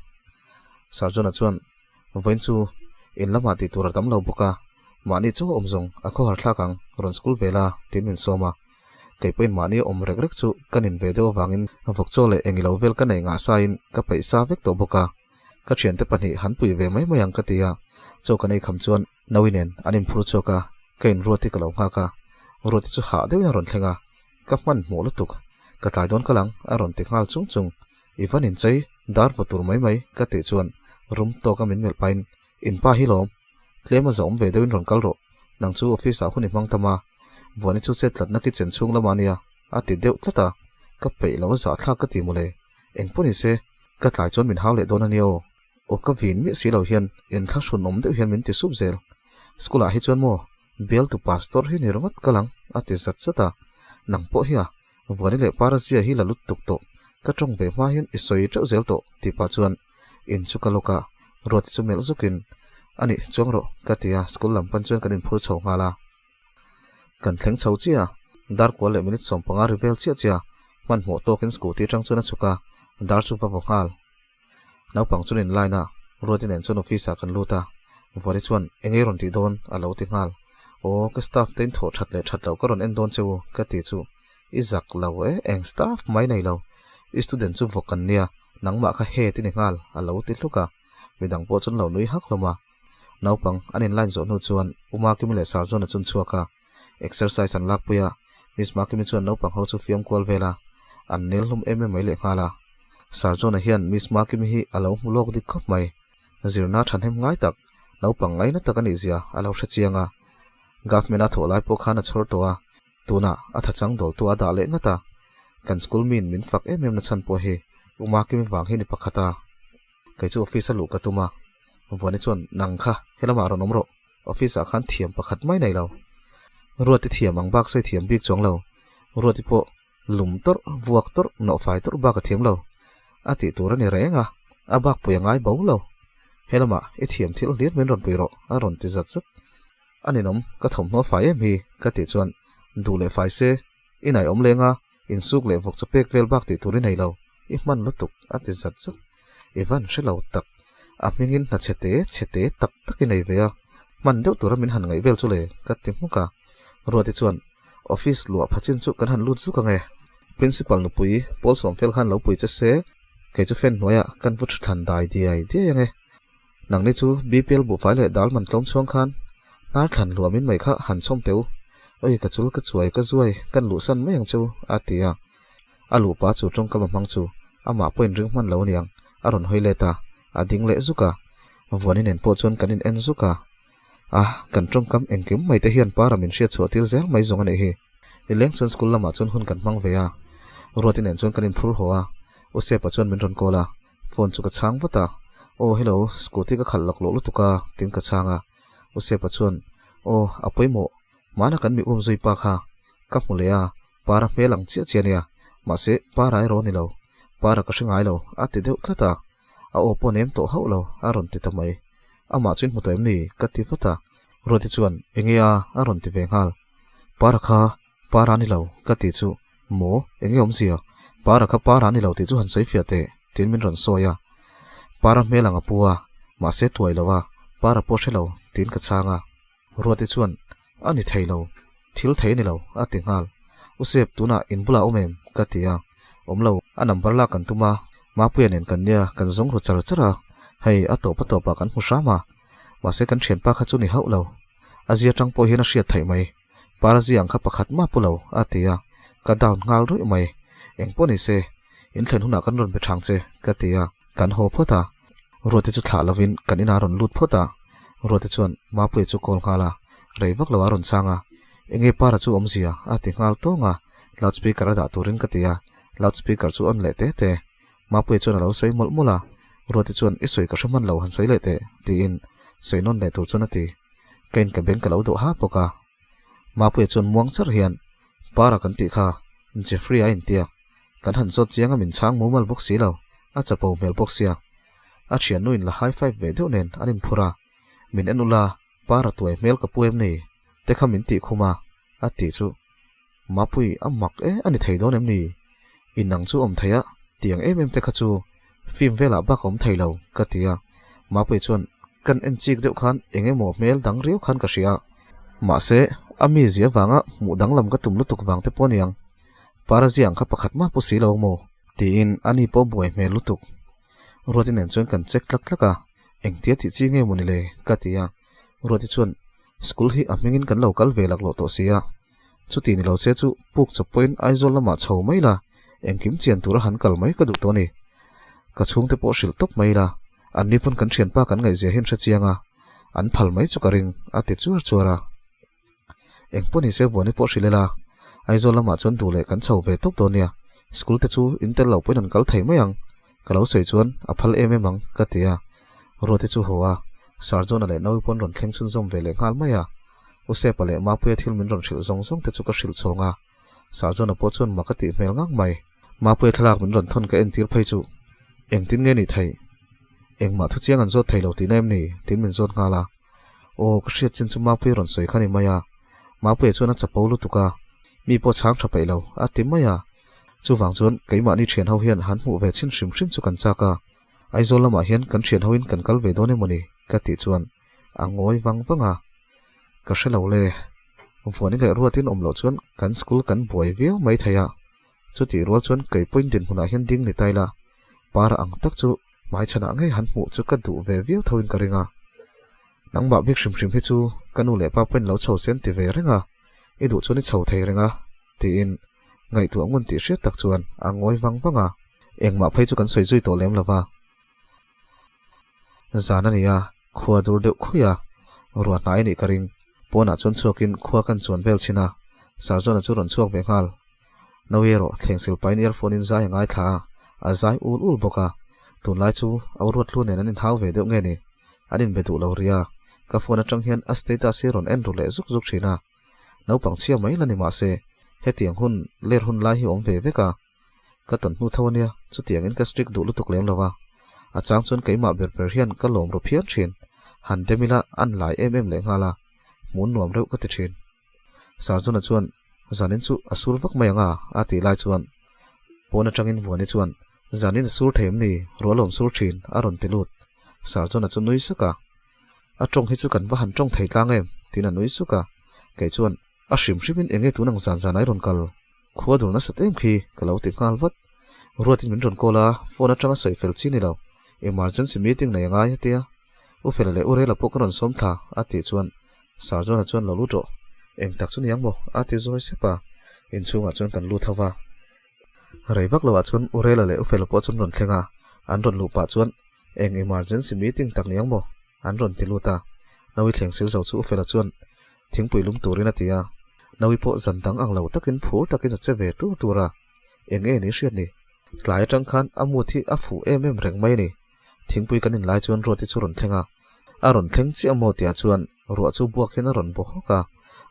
Speaker 1: Sir John-a chuan, Vawiin chu in lamah tih tur a tam lo bawk a, mahni chaw awm zawng a khawhar thlak ang, rawn school ve la, tiin min sawm a. Kei pawhin mahni awm rek rek chu ka nin ve deuh avangin vawk chaw leh engilo vel ka nei ngah sain ka peih sa vek tawh bawk a. Ka thiante pahnih han pui ve mai mai ang ka ti a, chaw kan ei kham chuan Naui nen an inphur chhuak a, ka inruat hi ka lo nghak a. Ruati chu hah deuhin a rawn thleng a, ka hmanhmawh lutuk, ka tlai dawn kal ang a rawn ti nghal chung chung. I van inchei dar vaw tur mai mai ka tih chuan rum tawka min melh pahin, In pa hi lawm, tlem a zahawm ve deuhin rawn kal rawh, nang chu office ah hun i hmang tam a, Vuani chu chet tlatna kitchen chhung lamah a nia a ti deuh tlat a, ka peih lo a zahthlak ka ti mawle, eng pawh ni se, ka tlai chuan min hau leh dawn a nia aw. Aw ka vin miah si lo hian inthlahrun awm deuh hian min ti sup zel. School ah hi chuan maw bialtu pastor hi ni ringawt ka lang a ti zat zat a, nang pawh hi a Vuani leh Parazia hi la lut tuk tawh, ka tawng ve hma hian i sawi teuh zel tawh tih pah chuan in chu ka lawk a, Ruati chu melh zukin a nih chuang rawh ka ti a, school lam pan chuan kan inphur chho nghal a. Kan thleng chho chiah a, dar kual leh minute 15 ri vel chiah chiah hmanhmawh tawkin scooty atang chuan a chhuk a, dar chu va vaw nghal. Naupang chuan in line a, Ruati nen chuan office ah kan lut a, Vuani chuan eng ei rawn tih dawn a lo ti nghal. Aw, ka staff te in thawh that leh that loh ka rawn en dawn che u ka ti chu i zak lo e, eng staff mai nei lo, i student chu vawk an nia, nangmah kha head i ni nghal a lo ti hluk a, midang pawh chuan lo nui hak hlawm a. Naupang an in line zawh hnu chuan U Makimi leh Sir John-a chun chhuak a, exercise an lakpui a, Miss Makimi chuan naupang ho chu fiam kual vel a, an nel hlum em em mai leh nghal a. Sir John-a hian Miss Makimi hi a lo hmu lawk dik khawp mai. Zirna thahnem ngai tak, naupang ngaina tak a nih zia a lo hre chiang a. Government-a thawh lai pawh khan a chhawr tawh a, tunah a thachang dawltu a dah leh ngat a. Kan school min min fak em em na chhan pawh hi U Makimi vang hi ni pakhat a. Kei chu office a luh ka tum a, Vuani chuan nang kha helamah rawn awm rawh. Office ah khan thiam pakhat mai nei lo. Ruati thiam ang bak sawi thiam bik chuang lo. Ruati pawh lum tawrh, vuak tawrh, nawhfai tawrh bak a thiam lo. A tih tur a ni reng a, a bak pui a ngai bo lo. Helamah i thiam thil hlir min rawn pui rawh a rawn ti zat zat. A ninawm, ka thawmhnaw fai em hi ka tih chuan duh leh fai se, i nai awm leng a, insuk leh vawk chaw pek vel bak tih tur i nei lo, i hman lutuk a ti zat zat. I van hre lo tak, a hmingin hna chhe te chhe te tak tak i nei ve a, hman deuh tura min han ngaih vel chu le ka ti hmuk a. Ruati chuan, Office luah pha chin chu kan han lut zuk ange. Principal nupui Paul Sawmfel khan lo pui che se, kei chu fan hnuaiah kan vu thuthlan dai diai diai ange. Nangni chu BPL buhfai leh dal man tlawm chhuang khan hnar thlan hluamin mai kha han chhawm teh u. Oi ka chul ka chuai ka zuai kan luhsan mai ang cheu a ti a. A luhpa chu tawngkam a hmang chu amah pawhin ring hman lo aniang a rawn hawi let a, a ding leh zuk a. Vuani nen pawh chuan kan in en zuk a. A, kan tawngkam engkim mai te hian para min hriat chhuah tir zel mai zawng a nih hi. Nileng chuan school lamah chuan hun kan hmang ve a. Ruati nen chuan kan inphur haw a. Usepa chuan min rawn call a. Phone chu ka chhang vat a, Aw hello, scooty ka khalh lak loh lutuk a, tiin ka chhang a. Usepa chuan, Aw, a pawimawh, hmana kan mi um zui pa kha ka hmu leh a, para hmel ang chiah chiah a nia, mahse para erawh a ni lo, para ka hre ngai lo, a ti deuh tlat a. A aw pawh nem tawh hauh lo, a rawn ti ta mai. Amah chu in hmu tawh em ni? ka ti vat a. Ruati chuan, Enge a? a rawn ti ve nghal. Para kha Para a ni lo, ka tih chu, Maw, eng nge awmzia? Para kha para a ni lo tih chu han sawi fiah teh, tiin min rawn sawi a. Para hmel ang a pu a, mahse tuai lo a, para pawh hre lo, tiin ka chhang a. Ruati chuan, A ni thei lo, thil thei a ni lo, a ti nghal. U Sep, tunah in bulah awm em? ka ti a. Awm lo, a number lak kan tum a, Mapuia nen kan nia, kan zawng ru char char a, hei a tawp a tawpah kan hmu hram a, mahse kan thianpa kha chu ni hauh lo. A zia tang pawh hian a hriat theih mai. Parazi ang kha pakhat mah pu lo, a ti a, ka down nghal ruih mai. Eng pawh ni se, in thlen hunah kan rawn be thang che, ka ti a, kan haw phawt a. Ruate chu thlah lovin kan inah a rawn lut phawt a. Ruate chuan Mapuia chu call nghal a, rei vak lo a rawn chhang a. Enge para chu awmzia? a ti nghal tawng a, loudspeaker a dah turin ka ti a, loudspeaker chu on leh te te. Mapuia chuan a lo sawi mawlh mawlh a, Ruate chuan i sawi ka hre hman lo han sawi leh teh tiin sawi nawn leh tur chuan a ti. Ka in ka beng ka lo dawh ha bawk a. Mapuia chuan muang char hian Para kan tih kha Jeffrey a intiak. Kan han zawt chiang a min chhang mumal bawk si lo, a chapo hmel bawk sia. A thiannu in la high five ve deuh nen an inphur a, Min en ula, Para tuai hmel ka pu em ni? Te kha min tih khum a, a tih chu. Mapui a mak e a ni thei dawn em ni? Inang chu awm thei a, tiang em em te kha chu film velah bak a awm thei lo ka ti a. Mapui chuan kan en chik deuh khan eng emaw hmel dang riau khan ka hria a. Mahse, a mizia vanga hmuh danglam ka tum lutuk vang te pawh aniang. Paraziang kha pakhat mah pu si lo maw? Tiin ani pawh buai hmel lutuk. Ruati nen chuan kan check tlak tlak a, engtia tih chi nge maw ni le? ka ti a. Ruati chuan School hi a hmingin kan lo kal ve laklawh tawh si a, chuti ni lo se chu puk chawp pawhin Aizawl lamah chho mai la, engkim chian tura han kal mai ka duh tawh a ni. Ka chhungte pawh hrilh tawp mai la, anni pawn kan thianpa kan ngaihzia hi an hre chiang a, an phal mai chu ka ring, a ti chuar chuar a. Eng pawh ni se Vuani pawh hrilh ila, Aizawl lamah chuan duh leh kan chho ve tawp dawn nia, school te chu in tel lo pawhin an kal thei mai ang, Ka lo sawi chuan a phal em em ang ka ti a, Ruati chu haw a, Sir John-a leh Naui pawn rawn thleng chhunzawm ve leh nghal mai a. U Sepa leh Mapuia thil min rawn hrilh zawng zawng te chu ka hrilh chhawng a, Sir John-a pawh chuan mak a tih hmel ngang mai. Mapuia thlalak min rawn thawn ka entir phei chu engtin nge nih theih? Engmah thu chiang an zawt thei lo tihna em ni? Tiin min zawt nghal a. Aw, ka hriat chin chu Mapuia rawn sawi kha ni mai a. Mapuia chuan a chapo lutuk a, mi pawh chhang tha peih lo a ti mai a. Chuvang chuan keimahni thian ho hian han hmuh ve chhin hrim hrim chu kan chak a, Aizawl lamah hian kan thian hoin kan kal ve dawn emawni ka tih chuan a ngawi vang vang a, ka hre lo le. Vuani leh ruatin awm loh chuan kan school kan buai viau mai thei a, chutih rual chuan kei pawhin dinhmunah hian ding ni ta ila, para ang tak chu hmaichhanah ngei han hmuh chu ka duh ve viau thoin ka ring a. Nangmah bik hrim hrim hi chu ka nu leh pa pawhin lo chho se an ti ve reng a, i duh chuan i chho thei reng a, tiin Ngaihtuah ngun tih hriat tak chuan a ngawi vang vang a, engmah phei chu kan sawi zui tawh lem lo va. Zan a ni a, khua dur deuh khuih a, ruah hnai a nih ka ring. Pawnah chuan chhuakin khua kan chuan vel chhin a, Sarjona chu rawn chhuak ve nghal. Nawi erawh thleng sil pahin earphone in zai a ngaithla a, a zai ul ul bawk a. Tunlai chu au ruat hlu nen an inhau ve deuh nge ni? An inbe duh lo ria, ka phone atang hian a status hi rawn en ru leh zuk zuk thin a. Naupang chhia mai la ni mah se, hetiang hun ler hun lai hi awm ve vek a. Ka tawn hnu tho ania, chutiangin ka strict duh lutuk lem lo a. A chang chuan keimah ber ber hian ka lawm ru phian thin. Han dem ila an lai em em leh nghal a, hmun nuam reuh ka ti thin. Sarjuna chuan zanin chu a sur vak mai ang a, a tih lai chuan pawn atangin Vuani chuan zanin a sur thei em ni, rualawm sur thin, a rawn ti lut. Sarjuna chu nui suk a. A tawng hi chu kan va han tawng thei tlang em? tiin a nui suk a. Kei chuan, A hrim hrimin eng nge tun ang zan zan ai rawn kal? Khua dur nasat em khi? ka lo ti nghal vat. Ruatin min rawn call a, phone atanga sawi fel chi ni lo. Emergency meeting nei a ngai a tia. U Fela leh U Rela pawh ka rawn sawm thla a tih chuan Sir John-a chuan lo lut rawh. Eng tak chu niang maw? a ti zawi sep a. Inchhungah chuan kan lut ho va. Rei vak loah chuan U Rela leh U Fela pawh chuan rawn thleng a, an rawn luh pah chuan Eng emergency meeting tak niang maw? an rawn ti lut a. Nawi thleng sil zo chu U Fela chuan thingpui lum turin a ti a. Nawi pawh zan dang ang lo takin phur takin a che ve tur tur a. Eng nge ni hriat ni? Tlai atang khan a mood hi a fuh em em reng mai a ni. Thingpui kan inlai chuan Ruati chu rawn thleng a. A rawn thleng chiah maw tihah chuan ruah chu buak hian a rawn baw hawk a,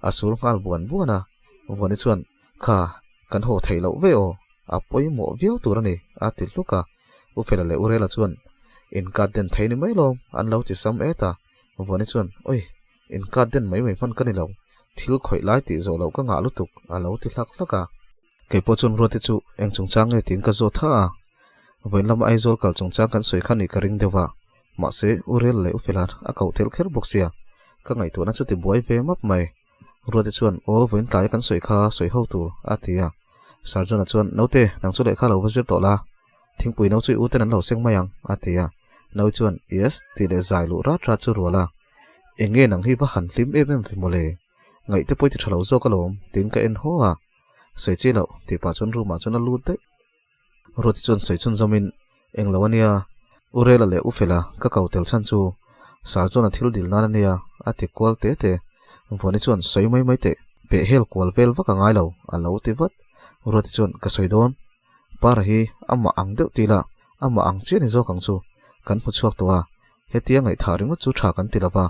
Speaker 1: a sur nghal buan buan a. Vuani chuan, Kha, kan haw theih loh ve aw, a pawimawh viau tur a ni, a ti hluk a. U Fela leh U Rela chuan, Inkat den thei ni mai lawm, an lo ti sam et a. Vuani chuan, Oi, inkat den mai mai hman ka ni lo, thil khawih lai tih zawh loh ka ngah lutuk, a lo ti hlak hlak a. Kei pawh chuan Ruati chu eng chungchang nge tiin ka zawt ha a. Vawiin lama Aizawl kal chungchang kan sawi kha nih ka ring deuh a. Mahse, U Rela leh U Fela a koh tel kher bawk sia, ka ngaihtuahna chu ti buai ve map mai. Ruati chuan, Aw, vawiin tlaia kan sawi kha sawi ho tur, a ti a. Sarjona chuan, Naute, nang chu lehkha lo va zir tawh la. Thingpui no chu i uten an lo seng mai ang, a ti a. Naui chuan, Yes, tih leh zai luh rat rat chu rual a. Eng nge nang hi va han hlim em em ve mawle? Ngaih te pawh i ti tha lo zawk alawm, tiin ka en haw a. Sawi chi loh, tih pah chuan room ah chuan a lut daih. Ruati chuan sawi chhunzawmin, Eng lo a nia, U Rela leh U Fela ka ko tel chhan chu Sir chuan a thil dil nan a nia, a ti kual te te. Vuani chuan sawi mai mai teh, peh hel kual vel vak a ngai lo, a lo ti vat. Ruati chuan ka sawi dawn, Para hi amah ang deuh ti la, amah ang chiah ni zawk ang chu, kan hmu chhuak tawh a, hetia ngaihthah ringawt chu tha kan ti lo va,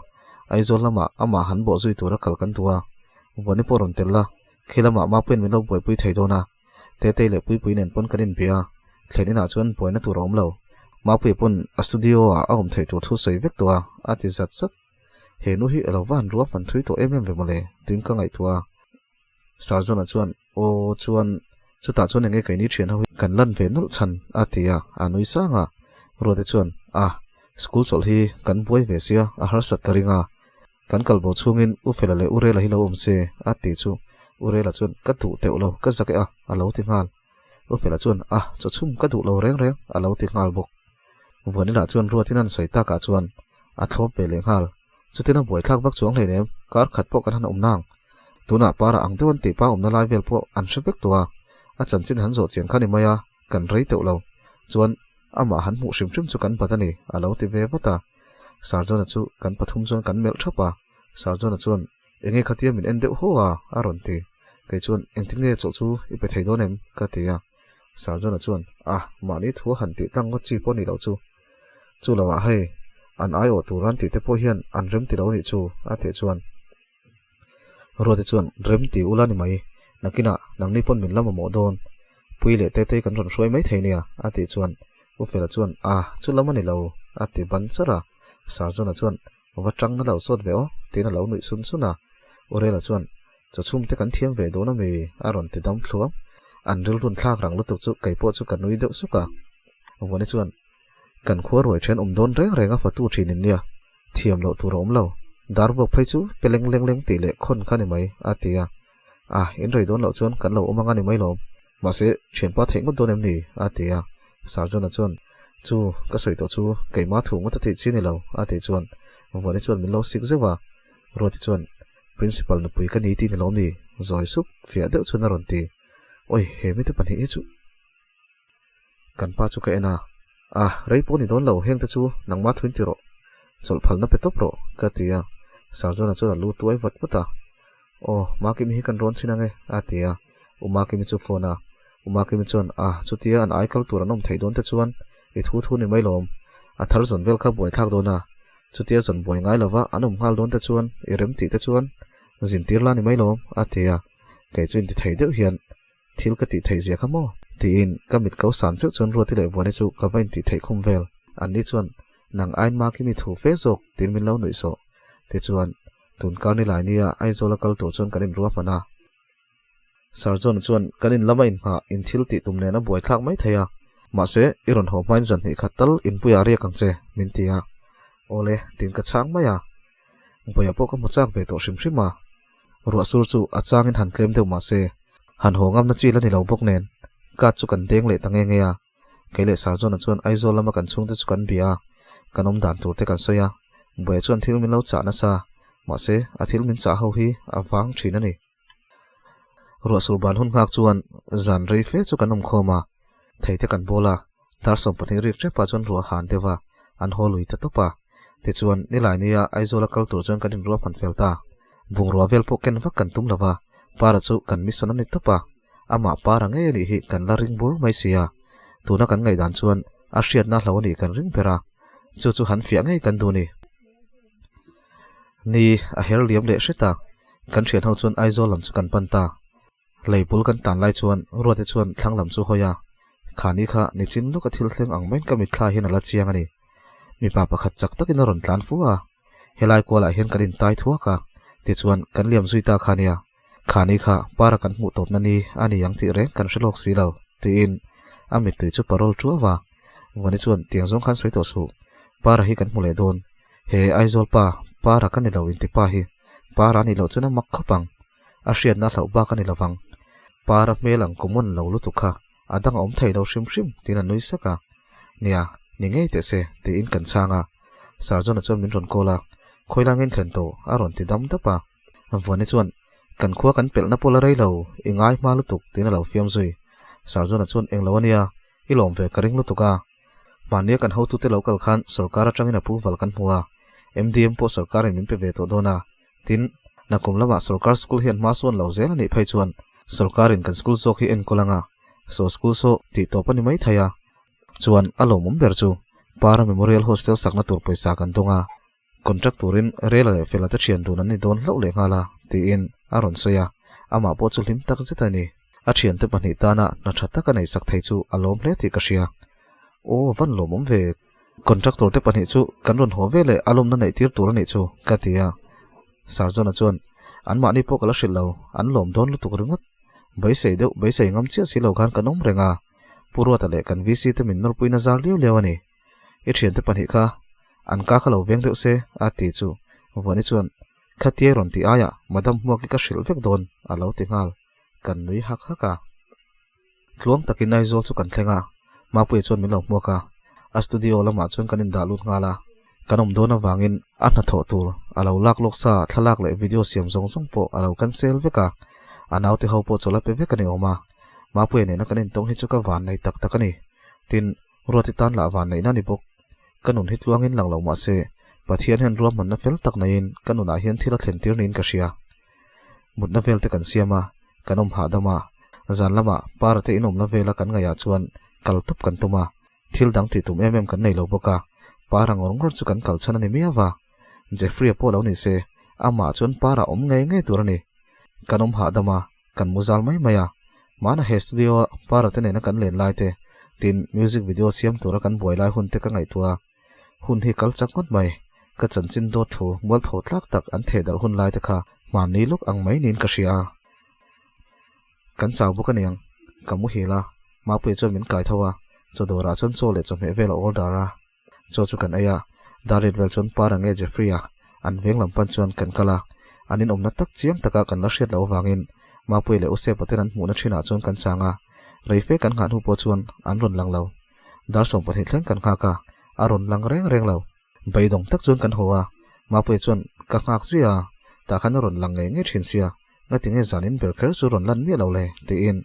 Speaker 1: Aizawl lamah amah han bawh zui tura kal kan duh a, Vuani pawh rawn tel la, khi lamah Mapuia'n min lo buaipui thei dawn a, Tetei leh Puipui nen pawn kan inbia a, thlen inah chuan buaina tur a awm lo. Mapuia pawn a studio ah a awm theih tur thu sawi vek tawh a, a ti zat zat. He nu hi alo va han ruah hman thui tawh em em ve mawle, tiin ka ngaihtuah a. Sarjona chuan, Aw chuan, chutah chuan enge keini thian ho hi kan lan ve nawlh chhan, a ti a, a nui sang a. Ruate chuan, A, school chawlh hi kan buai ve sia, a harsat ka ring a. Kan kal bo chhungin U Fela leh U Rela hi lo awm se, a ti chu. U Rela chuan, Ka duh teuh lo, ka zak e a, a lo ti nghal. U Fela chuan, A, chawchhum ka duh lo reng reng, a lo ti nghal bawk. Vuanila chuan Ruatin an sawi takah chuan a thlawp ve leh nghal. Chutin a buaithlak vak chuang hleinem, kar khat pawh kan han awm nang. Tunah para ang deuh an tih pa awmna lai vel pawh an hre vek tawh a, a chanchin han zawh chian kha ni mai a, kan rei teuh lo. Chuan, amah han hmuh hrim hrim chu kan bat a ni, a lo ti ve vat a. Sarjona chu kan pathum chuan kan melh thap a, Sarjona chuan, Enge khatia min en deuh haw a? a rawn ti. Kei chuan, Engtin nge chawlh chu i pe thei dawn em? ka ti a. Sarjona chuan, Ah, mahni thu a han tih tlang ngawt chi pawh ni loh chu. Chu lo ah hei, an aiawh tur an tih te pawh hian an rem ti lo nih chu, a tih chuan. Ruati chuan, Rem ti ula ni mai, nakinah nangni pawn min la mamawh dawn. Pui leh Tetei kan rawn hruai mai thei nia, a tih chuan U Fela chuan, A, chu lam a ni lo, a ti ban charh a. Sarjona chuan, Va tang na lo sawt ve aw, tiin a lo nuih sun sun a. U Rela chuan, Chawchhum te kan thiam ve dawn ami? a rawn ti dam thluam. An rilrun thlak rang lutuk chu kei pawh chu ka nui deuh suk a. Vuani chuan, Kan khua ruai then awm dawn reng reng a fatu thin in nia, thiam loh tur a awm lo. Dar vuak phei chu pe leng leng leng tih leh khawn kha ni mai, a ti a. A, in rei dawn loh chuan kan lo awm ang a ni mai lawm. Mahse, thianpa theih ngawt dawn em ni? a ti a. Sarjona chuan, Chu, ka sawi tawh chu keimah thu ngawt a theih chi a ni lo, a tih chuan Vuani chuan min lo sik zeuh a. Ruati chuan, Principal nupui ka ni tih ni lawm ni? Zawi sup fiah deuh chuan a rawn ti. Awi, he mite pahnih hi chu. Kan pa chu ka en a, Ah, rei pawh ni dawn lo, heng te chu nangmah thuin ti rawh. Chawlh phalna pe tawp rawh, ka ti a. Sarjona chuan a lu tuai vat vat a. Aw, Makimi hi kan rawn chhin ang e, a ti a. U Makimi chu phone a. U Makimi chuan, Ah, chutia an ai kal tur an awm theih dawn te chuan i thu thu ni mai lawm. A thar zawn vel kha buaithlak dawn a. Chutia zawn buai ngai lova an awm nghal dawn te chuan i rem tih te chuan zin tir la ni mai lawm, a ti a. Kei chu inti thei deuh hian Thil ka tih theih zia kha maw? Tiin ka mit ko san zeuh chuan Ruati leh Vuani chu ka va intih theih khum vel. Anni chuan, Nang ain Maki mi thu fe zawk tiin min lo nuih sawh. Tichuan, tun kar ni lai nia Aizawl a kal tur chuan kan inruah hman a. Sir John chuan kan in lama inngah in thil tih tum nen a buai thlak mai thei a. Mahse, i rawn haw hmain zan hnih khat tal inpuiah riak ang che, min ti a. Awle, tiin ka chhang mai a. Buaia pawh ka hmu chak ve tawh hrim hrim a. Ruah sur chu a changin han tlem deuh mahse, han haw ngamna chi la ni lo bawk nen, card chu kan deng leh ta nge nge a. Kei leh Sarjona chuan Aizawl lama kan chhungte chu kan bia a, kan awm dan tur te kan sawi a. Buaia chuan thil min lo chah nasa, mahse a thil min chah ho hi a vang thin a ni. Ruah sur ban hun nghak chuan zan rei fe chu kan awm khawm a, thei te kan bawl a, dar 12 rik hrepah chuan ruah han deuh a, an haw lui ta tawp a. Tichuan, nilai nia Aizawl a kal tur chuan kan inruah hman fel ta. Bungrua vel pawh ken vak kan tum lo va, Para chu kan mission a ni tawp a, amah Para ngei a nih hi kan la ring bur mai si a. Tuna kan ngaihdan chuan a hriatna hlo a nih kan ring ber a, chu chu han fiah ngei kan duh a ni. Ni a her liam leh hret a, kan thian ho chuan Aizawl lam chu kan pan ta. Lei bul kan tan lai chuan Ruate chuan thlang lam chu hawi a, Khani kha nichin lawka thil thleng ang maiin ka mitthla hian a la chiang a ni. Mipa pakhat chak takin a rawn tlan fu a, helai kualah hian kan intai thuak a, tichuan kan liam zui ta kha nia. Khani kha para kan hmuh tawpna ni a ni ang tih reng kan hre lawk si lo, tiin a mittui chu parol ṭuau a. Vuani chuan tiang zawng khan sawi tawh suh, para hi kan hmu leh dawn. He Aizawl pa, para ka ni lo inti pa hi, para a nih loh chuan a mak khawp ang. A hriatna hlauh bak a ni lovang. Para hmel ang common lo lutuk kha a dang a awm thei lo hrim hrim tiin a nui sak a. Nia, ni ngei teh se tiin kan chhang a. Sarjona chuan min rawn call a, Khawilangin thlen tawh a rawn ti dam dap a. Vuani chuan. Kan khua kan pelhna pawh la rei lo, i ngai hma lutuk, tiin a lo fiam zui. Sarjona chuan eng lo a nia, i lawm ve ka ring lutuk a. Hmannia kan hotute lo kal khan sorkar atangin approval kan hmu a, MDM pawh sorkarin min pe ve tawh dawn a. Tin, nakum lamah sorkar school hian hma sawn lo zel a nih phei chuan sorkarin kan school zawk hi enkawl anga, saw school saw tih tawp a ni mai thei a. Chuan a lawmawm ber chu Para Memorial Hostel sakna tur pawisa kan dawng a, contract turin Rela leh Fela te thian dun an ni dawn hlauh leh nghal a, tiin a rawn sawi a, amah pawh chu hlim tak zet a ni. A thiante pahnih tana hna tha tak a neihsak thei chu a lawm hle tih ka hria. Aw, van lawmawm ve. Contractor te pahnih chu kan rawn haw ve leh a lawmna neih tir tur a nih chu, ka ti a. Sarjona chuan, Anmahni pawh ka la hrilh lo, an lawm dawn lutuk ringawt. Beisei deuh, beisei ngam chiah si lo khan kan awm reng a. Pu Ruata leh kan VC te min nawrpuina zar liau liau a ni. I thiante pahnih kha an ka kha lo veng deuh se, a ti chu. Vuani chuan, Khatia rawn tih aiah Madam Hmuaki ka hrilh vek dawn, a lo ti nghal. Kan nui hak hak a. Tluang takin Aizawl chu kan thleng a, Mapuia chuan min lo hmuak a, a studio lamah chuan kan indah lut nghal a, kan awm dawn avangin a hnathawh tur a lo lak lawk sa thlalak leh video siam zawng zawng pawh a lo cancel vek a, a naute ho pawh chawlh a pe vek a ni awm a, Mapuia nena kan intawng hi chu ka vannei tak tak a ni. Tin, Ruati tan lah vanneihna a ni bawk. Ka nun hi tluangin lang lo mah se, Pathian hian ruahmanna fel tak neiin ka nunah hian thil a thlen tir niin ka hria. Mutna vel te kan siam a, kan awm hahdam a, zan lamah para te inawmna vela kan ngaihah chuan kal tawp kan tum a, thil dang tih tum em em kan nei lo bawk a, para ngawr ngawr chu kan kal chhan a ni miau va. Jeffrey-a pawh lo ni se, amah chuan para awm ngei ngei tur a ni. Kan awm hahdam a, kan mu zal mai mai a, mahna he studio-a para te nena kan len lai te, tin music video siam tura kan buai lai hun te ka ngaihtuah a, Hun hi kal chak ngawt mai. Ka chanchin dawt thu mualpho tlak tak an theh darh hun lai te kha hmanni luk ang mai niin ka hria a. Kan chau bawk aniang. Ka muhil a, Mapuia chuan min kai tho a, chaw dawrah chuan chaw leh chawhmeh vel a order a. Chaw chu kan ei a, Darlet vel chuan Para nge Jeffrey-a an veng lam pan chuan kan kal a. An inawmna tak chiang taka kan la hriat loh avangin Mapuia leh Usepa ten an hmuhna thinah chuan kan chang a. Reife kan nghah hnu pawh chuan an rawn lang lo. Dar 20 thleng kan nghak a, a rawn lang reng reng lo. Beidawng tak chuan kan haw a, Mapuia chuan ka nghak ziah a, tah khan a rawn lang ngei ngei thin sia, ngati nge zanin ber kher chu rawn lan miah lo le tiin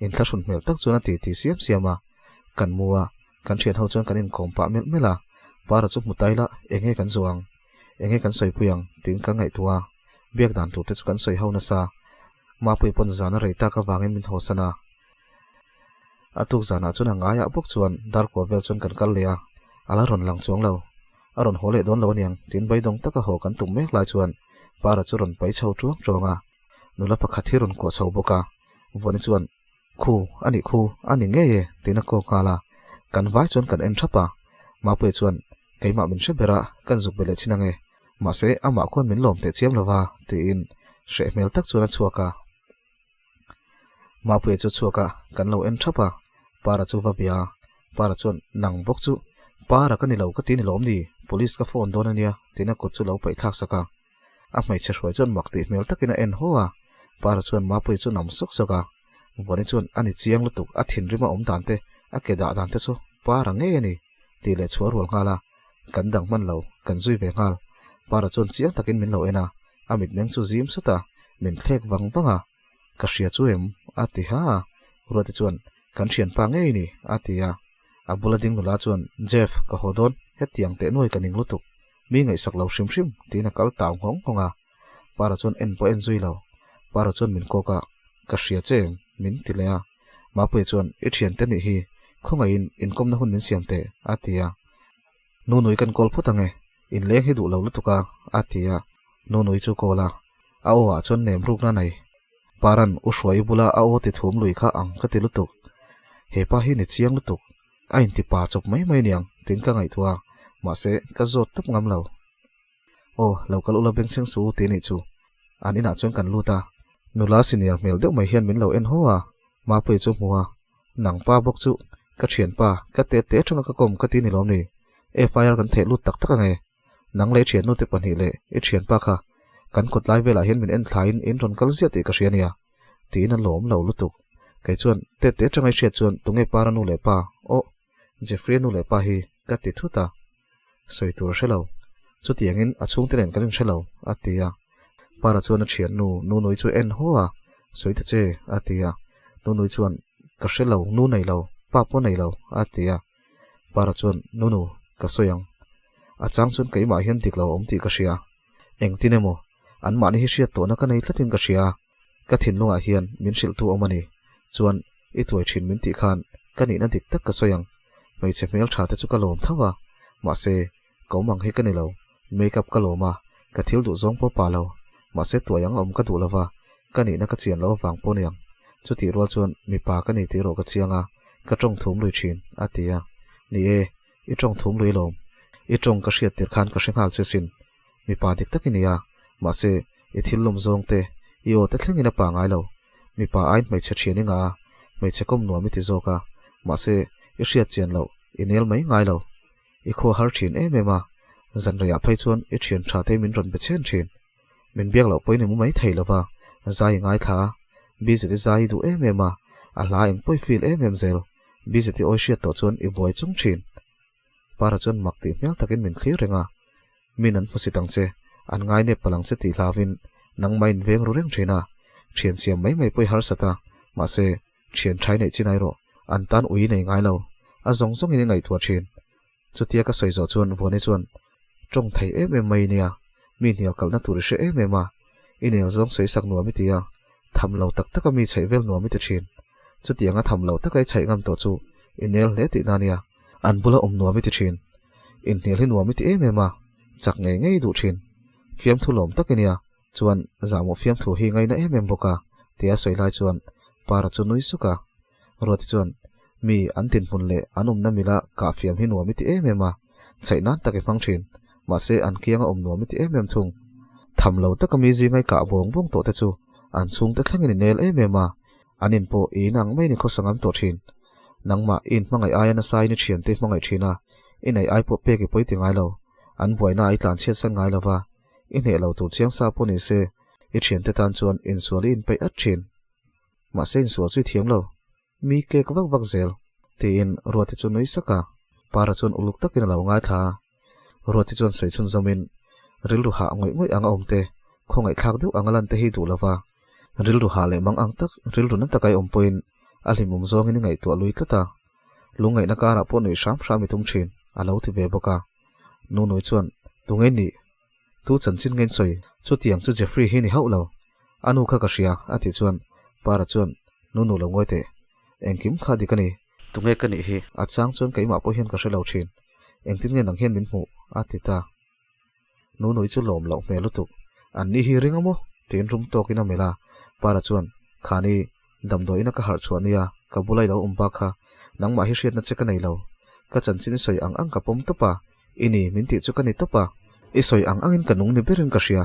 Speaker 1: inthlahrun hmel tak chuan a ti ti siam siam a. Kan mu a, kan thian ho chuan kan inkawm pah melh melh a, Para chu hmu ta ila enge kan zuah ang, enge kan sawipui ang tiin ka ngaihtuah a, biak dan tur te chu kan sawi ho nasa. Mapuia pawn zan a rei tak avangin min hawsan a. A tuk zanah chuan a ngaiah bawk chuan darkua vel chuan kan kal leh a, a la rawn lang chuang lo. A rawn haw leh dawn lo aniang tiin beidawng taka haw kan tum mek lai chuan Para chu rawn pai chho tuang tuang a, nula pakhat hi rawn kuah chho bawk a. Vuani chuan, Khu, a nih khu, a ni ngei e tiin a kawk nghal a, kan vai chuan kan en thap a. Mapuia chuan, Keimah min hre ber a, kan zuk be leh chin ange. Mahse, amah khuan min lawm teh chiam lo va tiin hreh hmel tak chuan a chhuak a. Mapuia chu chhuak a, kan lo en thap a, Para chu va bia a, Para chuan nang bawk chu Para ka ni lo ka ti ni lawm ni, police ka phone dawn ania tiin a kut chu lo paih thlak sak a. A hmeichhe hruai chuan mak tih hmel takin a en haw a, Para chuan Mapuia chu nam sawk sawk a, Vuani chuan a ni chiang lutuk a thinrim a awm dan te, a ke dah dan te chu Para ngei a ni tih leh chhuah rual nghal a, kan dang hman lo, kan zui ve nghal. Para chuan chiang takin min lo en a, a mitmeng chu zim sawt a, min thlek vang vang a, Ka hria chu em? a ti ha a, Ruati chuan, Kan thianpa ngei ni, a ti a. A bula ding nula chuan, Jeff, ka haw dawn, hetiang teh nuai ka ning lutuk, mi ngaihsak lo hrim hrim, tiin a kal tau nghawng nghawng a. Para chuan en pawh en zui lo. Para chuan min kawk a, Ka hria che em? min ti leh a. Mapuia chuan, I thiante nih hi, khawngaihin inkawmna hun min siam teh, a ti a. Nunui kan kawl phawt ange, inleng hi duh lo lutuk a, a ti a. Nunui chu kawl a, a aw ah chuan nem rukna nei. Paran u Hruai bula a aw ti thum lui kha ang ka ti lutuk. He pa hi ni chiang lutuk, a inti pa chawp mai mai niang tiin ka ngaihtuah a, mahse ka zawt tawp ngam lo. Aw, lo kal ula bengchheng su ti nih chu. An inah chuan kan lut a, nula senior hmel deuh mai hian min lo en haw a, Mapuia chu hmu a, Nang pa bawk chu ka thianpa, ka te te atanga ka kawm ka ti ni lawm ni? FIR kan theh lut tak tak ange. Nang leh i thiannu te pahnih leh i thianpa kha kan kawt lai velah hian min en thlaiin in rawn kal ziah tih ka hria nia. Tiin a lawm lo lutuk. Kei chuan te te atanga i hriat chuan tunge para nu leh pa? Aw, Jeffrey-a nu leh pa hi ka ti thut a. Sawi tur a hre lo. Chutiangin a chhungte nen kan inhre lo, a ti a. Para chuan a thiannu Nunui chu en haw a, Sawi ta che, a ti a. Nunui chuan, Ka hre lo, nu nei lo, pa pawh nei lo, a ti a. Para chuan, Nunu, ka sawi ang. A chang chuan keimah hian dik lo a awm tih ka hria. Engtin emaw, anmahni hi hriat tawhna ka nei tlatin ka hria. Ka thinlungah hian min hrilhtu awm a ni. Chuan, i tuai thin min tih khan ka nihna dik tak ka sawi ang. Hmeichhe hmel tha te chu ka lawm tho a, mahse, ka awm ang hi ka ni lo. Make up ka lawm a, ka thil duh zawng pawh pa lo. Mahse, tuai ang awm ka duh lo va, ka nihna ka chian loh avang pawh niang. Chutih rual chuan mipa ka ni tih erawh ka chiang a, ka tawng thum lui thin, a ti a. Ni e, i tawng thum lui lawm. I tawng ka hriat tir khan ka hre nghal che sin. Mipa dik tak i ni a, mahse, i thil lawm zawng te, i aw te thlengin a pa ngai lo. Mipa aiin hmeichhe thian i ngah a, hmeichhe kawm nuam i ti zawk a, mahse, i hriat chian loh, i nel mai ngai lo. I khua har thin em em a, zan reiah phei chuan i thian tha te min rawn be chhen thin. Min biak loh pawhin i mu mai thei lo va, zai i ngaithla a, Bizet i zai i duh em em a, a hla eng pawh i feel em em zel. Bizet i awi hriat tawh chuan i buai chung thin. Para chuan mak tih hmel takin min thlir reng a, Min an hmusit ang che, an ngai nep palh ang che tih hlauvin nangmah in veng ru reng thin a, thian siam mai mai pawh i harsat a, mahse, thian thai neih chin ai rawh, an tan ui nei ngai lo, a zawng zawngin i ngaihtuah thin. Chutia ka sawi zawh chuan Vuani chuan, Tawng thei em em mai nia, mi hnial kalhna tur i hre em em a, i nel zawng sawi sak nuam i ti a, tham lo tak taka mi chhaih vel nuam i ti thin. Chutianga tham lo taka i chhaih ngam tawh chu i nel hle tihna nia. An bula awm nuam i ti thin. Inhnial hi nuam i ti em em a, chak ngei ngei i duh thin. Fiamthu lawm tak i nia, chuan zahmawh fiamthu hi ngaina em em bawk a, tia sawi lai chuan Para chu nui suk a. Ruati chuan, Mi an dinhmun leh an awmna mila kah fiam hi nuam i ti em em a, chhaih nan tak i hmang thin, mahse an kianga awm nuam i ti em em thung. Tham lo taka mi zingai kah buang buang tawh te chu an chhungte thlengin i nel em em a, an in pawh i inang mai ni khawsa ngam tawh thin. Nangmah i inhmangaih aia nasa in i thiante i hmangaih thin a, i neih ai pawh pek i pawi ti ngai lo. An buaina ah i tlanchhiat san ngai lo va, i hneh lo tur chiang sa pawh ni se, i thiante tan chuan insual i inpeih at thin. Mahse insual chu i thiam lo, mi kek vak vak zel, tiin Ruati chu nui sak a, Para chuan uluk takin a lo ngaithla a. Ruati chuan sawi chhun zawmin, Rilru hah ngawih ngawih anga awm te, khawngaihthlak deuh anga lan te hi duh lo va, rilru hah leh mang ang tak, rilru na taka i awm pawhin a hlimawm zawngin i ngaihtuah lui tlat a, lungngaihna karah pawh nuih hram hram i tum thin, a lo ti ve bawk a. Nunui chuan, Tunge nih? Tu chanchin nge in sawi? Chutiang chu Jeffrey hi ni hauh lo. A nu kha ka hria, a tih chuan Para chuan, Nunu lo ngawi teh. Engkim kha dik a ni. Tunge ka nih hi? A chang chuan keimah pawh hian ka hre lo thin. Engtin nge nang hian min hmuh? a ti ta. Nunui chu lawm loh hmel lutuk. An ni hi ring a maw? tiin rum tawkin a melh a. Para chuan, Khani, damdawiin a ka harh chhuah nia, ka bula i lo awm bak kha. Nangmah hi hriatna che ka nei lo. Ka chanchin i sawi ang ang ka pawm tawp a. I ni, min tih chu ka ni tawp a. I sawi ang angin ka nung ni berin ka hria.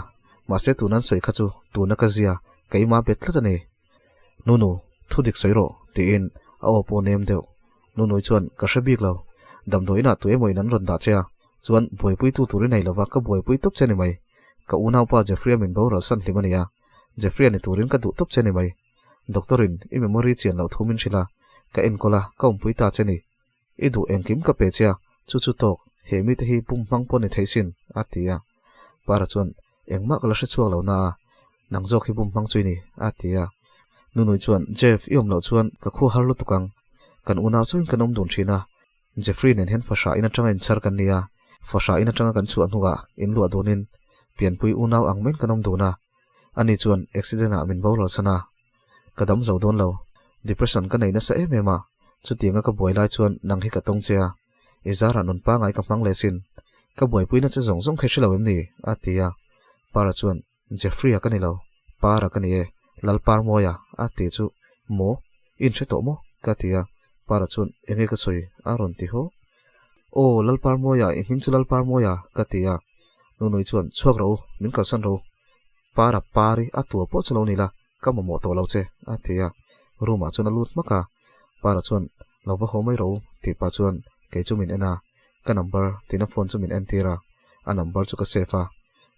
Speaker 1: Mahse tuna an sawi kha chu tuna ka zia, keimah bet tlat a ni. Nunu, thu dik sawi rawh, tiin a aw pawh nem deuh. Nunui chuan, Ka hre bik lo. Damdawi inah tu emaw in an rawn dah che a, chuan buaipuitu tur i nei lova ka buaipui tawp che ni mai. Ka unaupa Jeffrey-a min boral san hlim a nia. Jeffrey-a ni turin ka duh tawp che ni mai. Doctor-in i memory chian loh thu min hrilh a, ka enkawl a, ka awmpui ta che ni. I duh engkim ka pe che a, chu chu tawk, he mite hi pum hmang pawh ni thei sin, a ti a. Para chuan, Engmah ka la hre chhuak lo na a, nang zawk hi pum hmang chu i ni, a ti a. Nunui chuan, Jeff, i awm loh chuan ka khua har lutuk ang. Kan unau chauhin kan awm dun thin a, Jeffrey nen hian fahrah in atanga inchhar kan ni a, fahrah in atanga kan chhuah hnuah inluah dunin pianpui unau ang maiin kan awm dun a. Ani chuan accident ah min boral san a, ka dam zo dawn lo. Depression ka nei nasa em em a, chutianga ka buai lai chuan nang hi ka tawng che a, i zarah nun pangai ka hmang leh sin. Ka buaipuina che zawng zawng kha i hre lo em ni? a ti a. Para chuan, Jeffrey-a ka ni lo, Para ka ni e, Lalparmawia, a ti chu, Maw? I inhre tawh maw? ka ti a. Para chuan, Enge ka sawi? a rawn ti haw. Aw, Lalparmawia, i hming chu Lalparmawia, ka ti a. Nunui chuan, Chhuak rawh u, min kalsan rawh u. Para pari a tua pawh chu lo ni la, ka mamawh tawh lo che, a ti a. Room ah chuan a lut hmak a. Para chuan, Lo va haw mai rawh u, tih pah chuan kei chu min en a. Ka number tiin a phone chu min entir a. A number chu ka save a.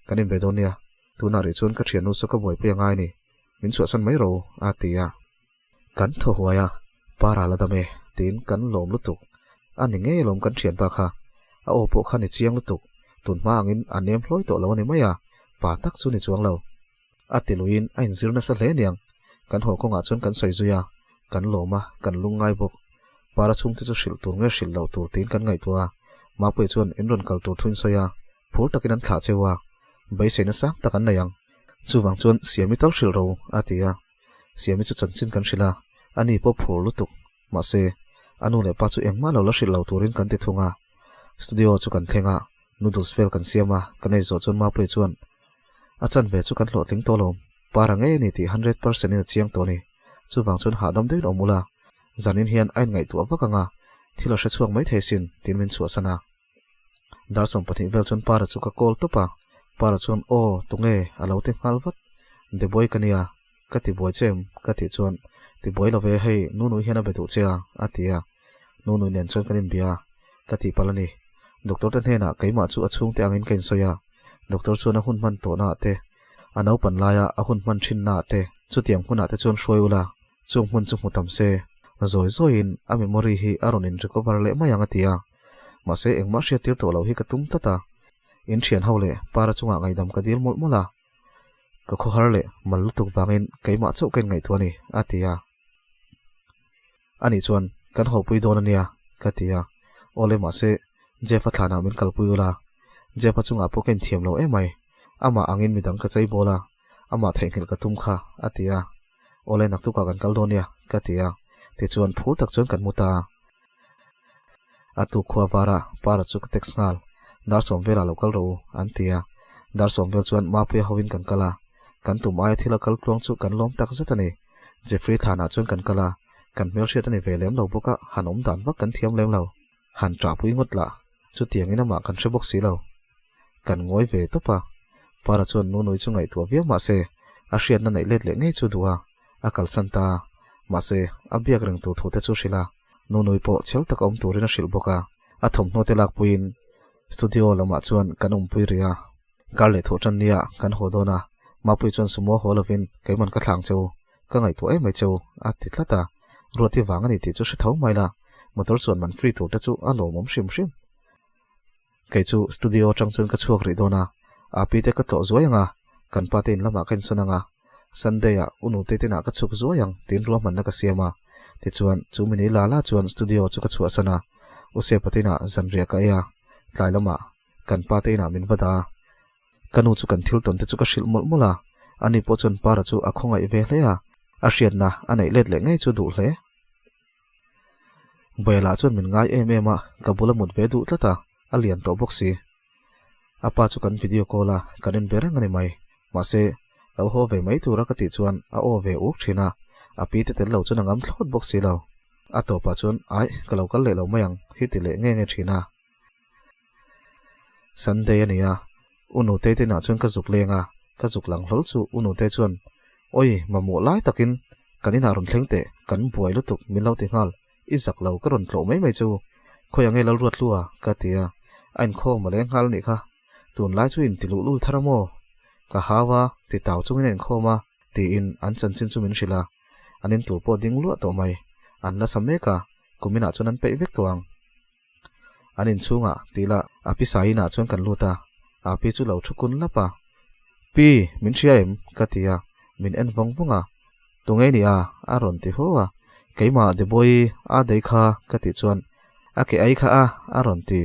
Speaker 1: Kan inbe dawn nia, tunah rih chuan ka thiannu saw ka buaipui a ngai ni, min chhuahsan mai rawh u, a ti a. Kan thaw huai a, Para la dam e, tiin kan lawm lutuk. A ni ngei alawm kan thianpa kha. A aw pawh kha ni chiang lutuk. Tun hma angin a nem hlawi tawh lo a ni mai a, pa tak chu ni chuang lo. A ti luiin a inzir nasa hle aniang. Kan haw kawngah chuan kan sawi zui a, kan lawm a, kan lungngai bawk. Para chhungte chu hrilh tur nge hrilh loh tur tiin kan ngaihtuah a, Mapuia chuan in rawn kal tur thuin sawi a, phur takin an thlah cheu a, beiseina sang tak an nei ang. Chuvang chuan Siami tal hrilh ro a ti a, Siami chu chanchin kan hrilh a, ani pawh phur lutuk. Mahse, a nu leh pa chu engmah lo la hrilh lo turin kan ti thung a. Studio chu kan thleng a, noodles vel kan siam a, kan ei zawh chuan Mapuia chuan A chanve chu kan hlawhtling tawh lo, para ngei a ni tih 100% in a chiang tawh a ni. Chuvang chuan hahdam deuhin awm ula, zanin hian a inngaihtuah vak ang a, thil a hre chhuak mai thei sin, tiin min chhuahsan a. Dar 20 vel chuan para chu ka call tawp a, para chuan aw, tunge a lo ti nghal vat. Deboi ka nia, ka ti buai che em? ka tih chuan, ti buai lo ve, hei Nunui hian a be duh che a, a ti a. Nunui nen chuan kan inbia a, ka tihpalh a ni. Doctor te hnenah keimah chu a chhungte angin ka insawi a, Doctor chuan a hun hman tawhnaah te, a naupan laia a hun hman thinnaah te, chutiang hmunah te chuan hruai ula, chung hmun chu hmu tam se, zawi zawiin a memory hi a rawn in recover leh mai ang a ti a. Mahse engmah hriattir tawh loh hi ka tum tlat a, in thian ho leh para chungah ngaihdam ka dil mawlh mawlh a, ka khawhar leh mal lutuk vangin keimah chauh ka inngaihtuah a ni, a ti a. Anih chuan kan hawpui dawn a nia, ka ti a. Awle mahse, Jeff-a thlanah min kalpui ula, Jeff-a chungah pawh ka inthiam lo em mai. Amah angin midang ka chei bawl a, amah theihnghilh ka tum kha, a ti a. Awle naktukah kan kal dawn nia, ka ti a. Tichuan phur tak chuan kan mu ta a. A tuk khua vara Para chu ka text nghal, Dar sawm velah lo kal rawh u, an ti a. Dar sawm vel chuan Mapuia hovin kan kal a. Kan tum aia thil a kal tluang chu kan lawm tak zet a ni. Jeffrey thlanah chuan kan kal a, kan hmelhriat a ni ve lem lo bawk a, han awm dan vak kan thiam lem lo. Han ṭahpui ngawt lah, chutiangin amah kan hre bawk si lo. Kan ngawi ve tawp a, Para chuan Nunui chu ngaihtuah viau mah se, a hriatna neih let leh ngei chu duh a, a kalsan ta a. Mahse, a biak reng tur thute chu hrilh a, Nunui pawh chhel taka awm turin a hrilh bawk a, a thawmhnaw te lakpuiin studio lamah chuan kan awmpui rih a. Kar leh thawh tan nia kan haw dawn a, Mapui chuan sumo haw lovin keiman ka thlang che u, ka ngaihtuah em mai che u, a ti tlat a. Ruati vang a ni tih chu hre tho mai la, motor chuan man free tur te chu a lawmawm hrim hrim. Kei chu studio atang chuan ka chhuak rih dawn a, Api te ka tlawh zuai ang a, kan pa te in lamah ka insawn ang a, Sunday ah u nute te inah ka chhuk zuai ang tiin ruahmanna ka siam a. Tichuan, chu mini la la chuan studio chu ka chhuahsan a, U Sepa te inah zanriah ka ei a, tlai lamah Kan pa te inah min va dah a, ka nu chu kan thil tawn te chu ka hrilh mawlh mawlh a, ani pawh chuan Para chu a khawngaih ve hle a, a hriatna a neih let leh ngei chu duh hle. Bawiah lah chuan min ngai em em a, ka bula mut ve duh tlat a, a lian tawh bawk si. A pa chu kan video call a, kan en be reng a ni mai. Mahse, lo haw ve mai tura ka tih chuan a aw ve uk thin a, a pi te tel lo chuan a ngam thlawt bawk si lo. A tawpah chuan, Aih, ka lo kal leh lo mai ang, hi ti leh nge nge thin a. Sunday a ni a, U Nutei te inah chuan ka zuk leng a, ka zuk lang hlawl chu U Nutei chuan, Awi, mamawh lai takin kan inah rawn thleng teh, kan buai lutuk min lo ti nghal, i zak lo ka rawn tlawh mai mai chu, khawi ang nge Lalruatlu a? ka ti a, a inkhawm a leng nghal a nih kha, tunlai chu inti luh lul thar a maw? Ka hau a, ti tau chungin a inkhawm a, tiin an chanchin chu min hrilh a, an in tur pawh ding luah tawh mai, an la sa mek a, kum inah chuan an peih vek tawh ang. An inchhungah tih lah a pi sai inah chuan kan lut a, a pi chu lo thu kun lap a. Pi, min hria em? ka ti a, min en vawng vawng a. Tunge ni a? a rawn ti haw a. Keimah Deboi a dei kha ka tih chuan a ke ai kha a a rawn ti.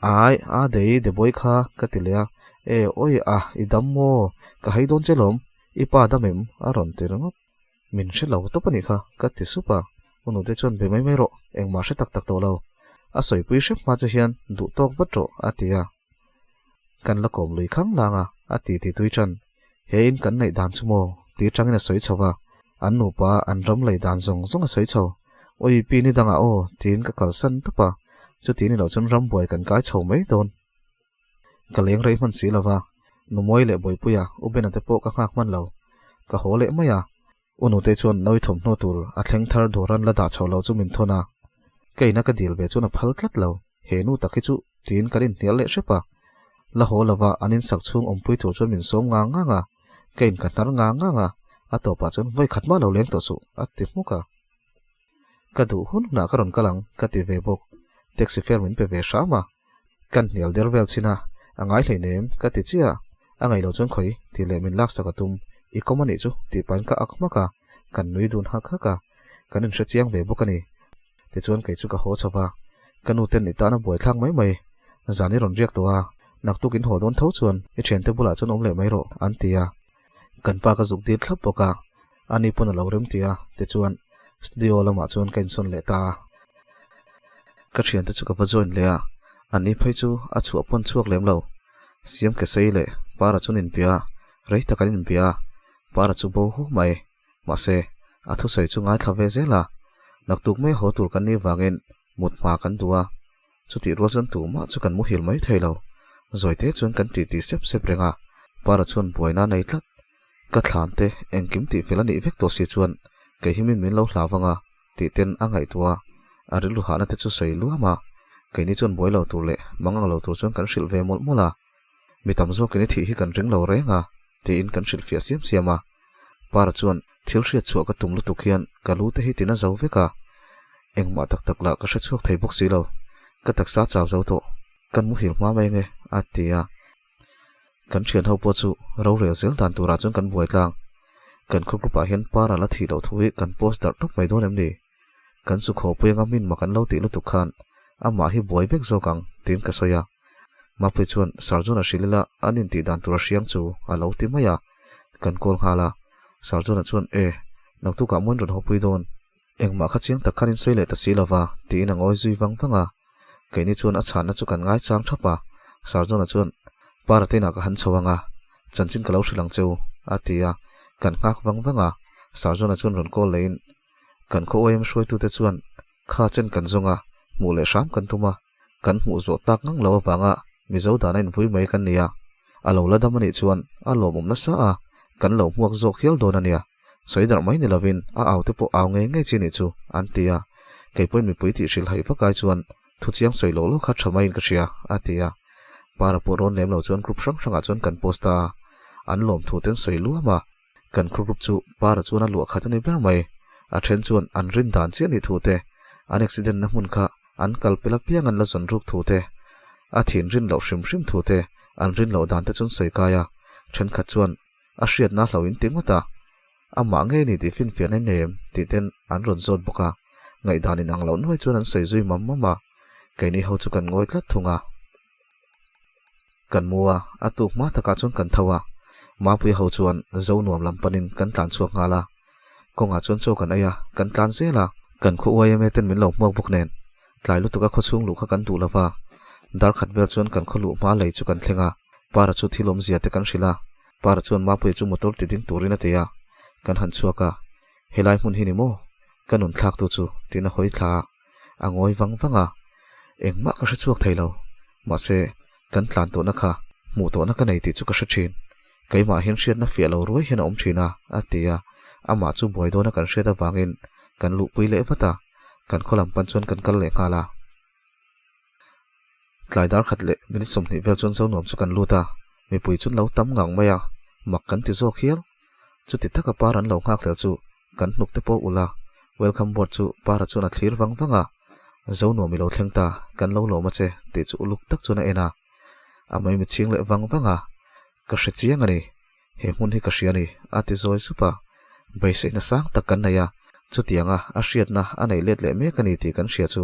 Speaker 1: Ai, a dei Deboi kha ka ti leh a. E, awi a, i dam maw? Ka hei dawn che lawm, i pa dam em? a rawn ti ringawt. Min hre lo tawp a nih kha, ka ti sup a. U nute chuan be mai mai rawh, engmah hre tak tak tawh lo. A sawipui hrep hma che hian duh tawk vat rawh, a ti a. Kan la kawm lui khang lang a, a ti ti tui tan. He in kan neih dan chu maw? ti tangin a sawi chho va. An nupa an ram lei dan zawng zawng a sawi chho. Awi pi ni dangah aw, tiin ka kalsan tawp a. Chuti ni loh chuan rambuai kan kai chho mai dawn. Ka leng rei hman si lova, Numawi leh Bawipuia U Bena te pawh ka nghak hman lo. Ka haw leh mai a. U Nutei chuan nawi thawmhnaw tur a thleng thar dawran la dah chho lo chu min thawn a. Ka ina ka dil ve chuan a phal tlat lo. He nu tak hi chu tiin kan inhnial leh hrep a. La haw lova an insak chhung awmpui tur chuan min sawm ngang ngang a. Ka in ka hnar ngang ngang a. A tawpah chuan vawi khat mah lo leng tawh suh a ti hmuk a. Ka duh hun hunah ka rawn kal ang ka ti ve bawk. Taxi fare min pe ve hram a. Kan hnial der vel chin a, a ngai hleinem ka ti chiah a, a ngaih loh chuan khawi tih leh min laksak a tum. I kawm a nih chu tih pahin ka ak hmak a, kan nui dun hak hak a, kan inhre chiang ve bawk a ni. Tichuan kei chu ka haw chho va, ka nu ten i tan a buaithlak mai mai, zan i rawn riak tawh a, naktuk in haw dawn tho chuan i thiante bulah chuan awm leh mai rawh an ti a. Kan pa ka zuk dil thlap bawk a, ani pawn a lo rem ti a, tichuan studio lamah chuan ka insawn leh ta a. Ka thiante chu ka va join leh a, ani phei chu a chhuah pawn chhuak lem lo. Siam ke sei leh Para chuan inbia a, rei tak an inbia a, Para chu bo hu mai. Mahse, a thusawi chu ngaithla ve zel a, naktuk mai haw tur kan nih vangin mut hma kan duh a, chutih rual chuan tumah chu kan muhil mai thei lo. Zawite chuan kan titi sep sep reng a, Para chuan buaina a nei tlat. Ka thlan te engkim tihfel a nih vek tawh si chuan kei hi min min lo hlau vang a tih ten a ngaihtuah a, a rilru hahna te chu sawi luam a, keini chuan buai lo tur leh mangang lo tur chuan kan hrilh ve mawlh mawlh a. Mi tam zawkin i thih hi kan ring lo reng a tiin kan hrilhfiah siam siam a. Para chuan thil hriat chhuah ka tum lutuk hian ka lu te hi tina zo vek a, engmah tak tak lah ka hre chhuak thei bawk si lo, ka taksa chau zo tawh, kan muhil hma mai nge a ti a. Kan thian ho pawh chu rorel zel dan turah chuan kan buai tlang. Kan khaw group ah hian Para la thih loh thu hi kan post darh tawp mai dawn em ni? Kan chu khawpui anga min mak an lo tih lutuk khan amah hi buai vek zawk ang tiin ka sawi a. Mapui chuan Sarjuna hrilh ila an intih dan tur a hriang chu a lo ti mai a. Kan call nghal a. Sarjuna chuan E, naktukah maw in rawn hawpui dawn? Engmah kha chiang tak khan in sawi leh ta si lova tiin a ngawi zui vang vang a. Keini chuan a chhanna chu kan ngaichang thap a, Sarjona chuan, Para te inah ka han chho ang a, chanchin ka lo hrilh ang che u, a ti a, kan nghak vang vang a, Sarjona chuan rawn call lehin, Kan khaw OM hruaitute chuan kha chen kan zawng a, hmuh leh hram kan tum a, kan hmuh zawh tak ngang lo avanga Mizo dana invui mai kan ni a, a lo la dam a nih chuan a lawmawm nasa a, kan lo hmuak zawk hial dawn a nia. Sawi darh mai ni lovin a au te pawh au ngei ngei chi nih chu, an ti a. Kei pawhin mipui tih hrilh haih vak ai chuan thu chiang sawi loh loh kha tha maiin ka hria, a ti a. Para pawh rawn lem lo chuan group hrang hrangah chuan kan post ta a, an lawm thu ten sawi luam a. Kan khur group chu Para chuan a luah khat a ni ber mai. A then chuan an rin dan chiah nih thu te, an accident na hmun kha an kal pel apiang an la zawn ruk thu te, a thin rin loh hrim hrim thu te, an rin loh dan te chuan sawi kai a. Thenkhat chuan A hriatna hlo in ti ngawt a, amah ngei ni tih finfiahna i nei em tih ten an rawn zawt bawk a, ngaihdan in ang loh nuai chuan an sawi zui mam mam a, keini ho chu kan ngawi tlat thung a. Kan mu a, a tuk hma takah chuan kan tho a, Mapuia ho chuan zo nuam lam panin kan tlan chhuak nghal a, kawngah chuan chaw kan ei a, kan tlan zel a, kan khaw yma ten min lo hmuak bawk nen Tlai lutuk a khawchhung luh kha kan duh lova, dar khat vel chuan kan khaw luh hma lei chu kan thleng a, Para chu thil awmzia te kan hrilh a, Para chuan Mapuia chu motor ti ding turin a ti a, kan han chhuak a, helai hmun hi ni maw? Ka nun thlak tu chu tiin a hawi thla a, a ngawi vang vang a, engmah ka hre chhuak thei lo, mahse kan tlan tawhna kha hmuh tawhna ka nei tih chu ka hre thin, keimah hian hriatna fiah lo ruai hian a awm thin a, a ti a, amah chu buai dawna kan hriat avangin kan luhpui leh vat a. Kan khaw lam pan chuan kan kal leh nghal a. Tlai dar khat leh minute 20 vel chuan Zonuam chu kan lut a, mipui chu an lo tam ngang mai a, mak kan ti zawk hial. Chuti taka par an lo nghak hlel chu kan hnuk te pawh ulh a, welcome board chu para chuan a thlir vang vang a, Zonuam i lo thleng ta, kan lo lawm a che tih chu uluk tak chuan a en a. A maimi chhing leh vang vang a, ka hre chiang a ni. He hmun hi ka hria a ni, a ti zawi sup a. Beiseihna sang tak kan nei a, chutianga a hriatna a nei let leh mek a ni tih kan hria chu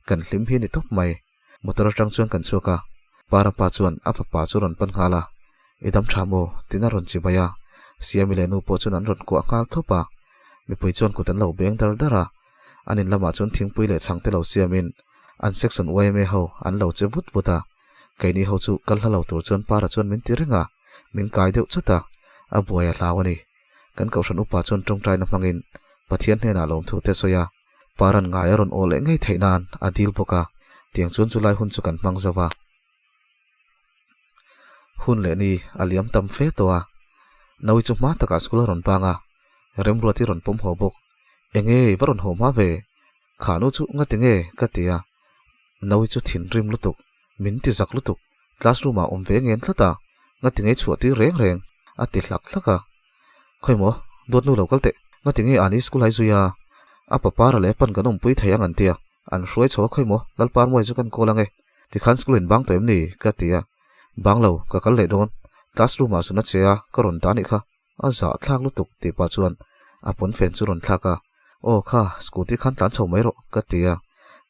Speaker 1: kan hlim hi a ni tawp mai. Motor atang chuan kan chhuak a, Para pa chuan a fapa chu rawn pan nghal a, I dam tha maw? tiin a rawn chi mai a. Siami leh nu pawh chuan an rawn kuah nghal thlawp a. Mipui chuan kut an lo beng dar dar a. An in lamah chuan thingpui leh chhangte lo siamin an section yma ho an lo che vut vut a. Keini ho chu kal hla lo tur chuan Para chuan min ti reng a, min kai deuh chawt a, a buai a hlau a ni. Kan kohhran upa chuan tawngtaina hmangin Pathian hnenah lawmthu te a sawi a, Para'n ngai a rawn aw leh ngei theih nan a dil bawk a, tiang chuan chulai hun chu kan hmang zo va. Hun leh ni a liam tam fe tawh a, Naui chu hma takah school a rawn bang a, Remruat i rawn pawm haw bawk. Enge i va rawn haw hma ve? Kha nu chu ngati nge? ka ti a. Naui chu thinrim lutuk, min ti zak lutuk, classroom ah awm ve ngen tlat a, ngati nge chhuah tir reng reng? a ti hlak hlak a. Khawi maw, dawt nu lo kal teh, ngati nge ani school ai zui a? A papara leh a pan kan awmpui thei ang an ti a, an hruai chho a khawi maw, Lalparmuai chu kan call ang e. Tikhan school in bang tawh em ni? ka ti a. Bang lo, ka kal leh dawn, classroom ah zun a che a, ka rawn dah anih kha. A zah thlak lutuk tih pah chuan a pawnfen chu rawn thlak a, Aw kha, scooty khan tlan chho mai rawh ka ti a,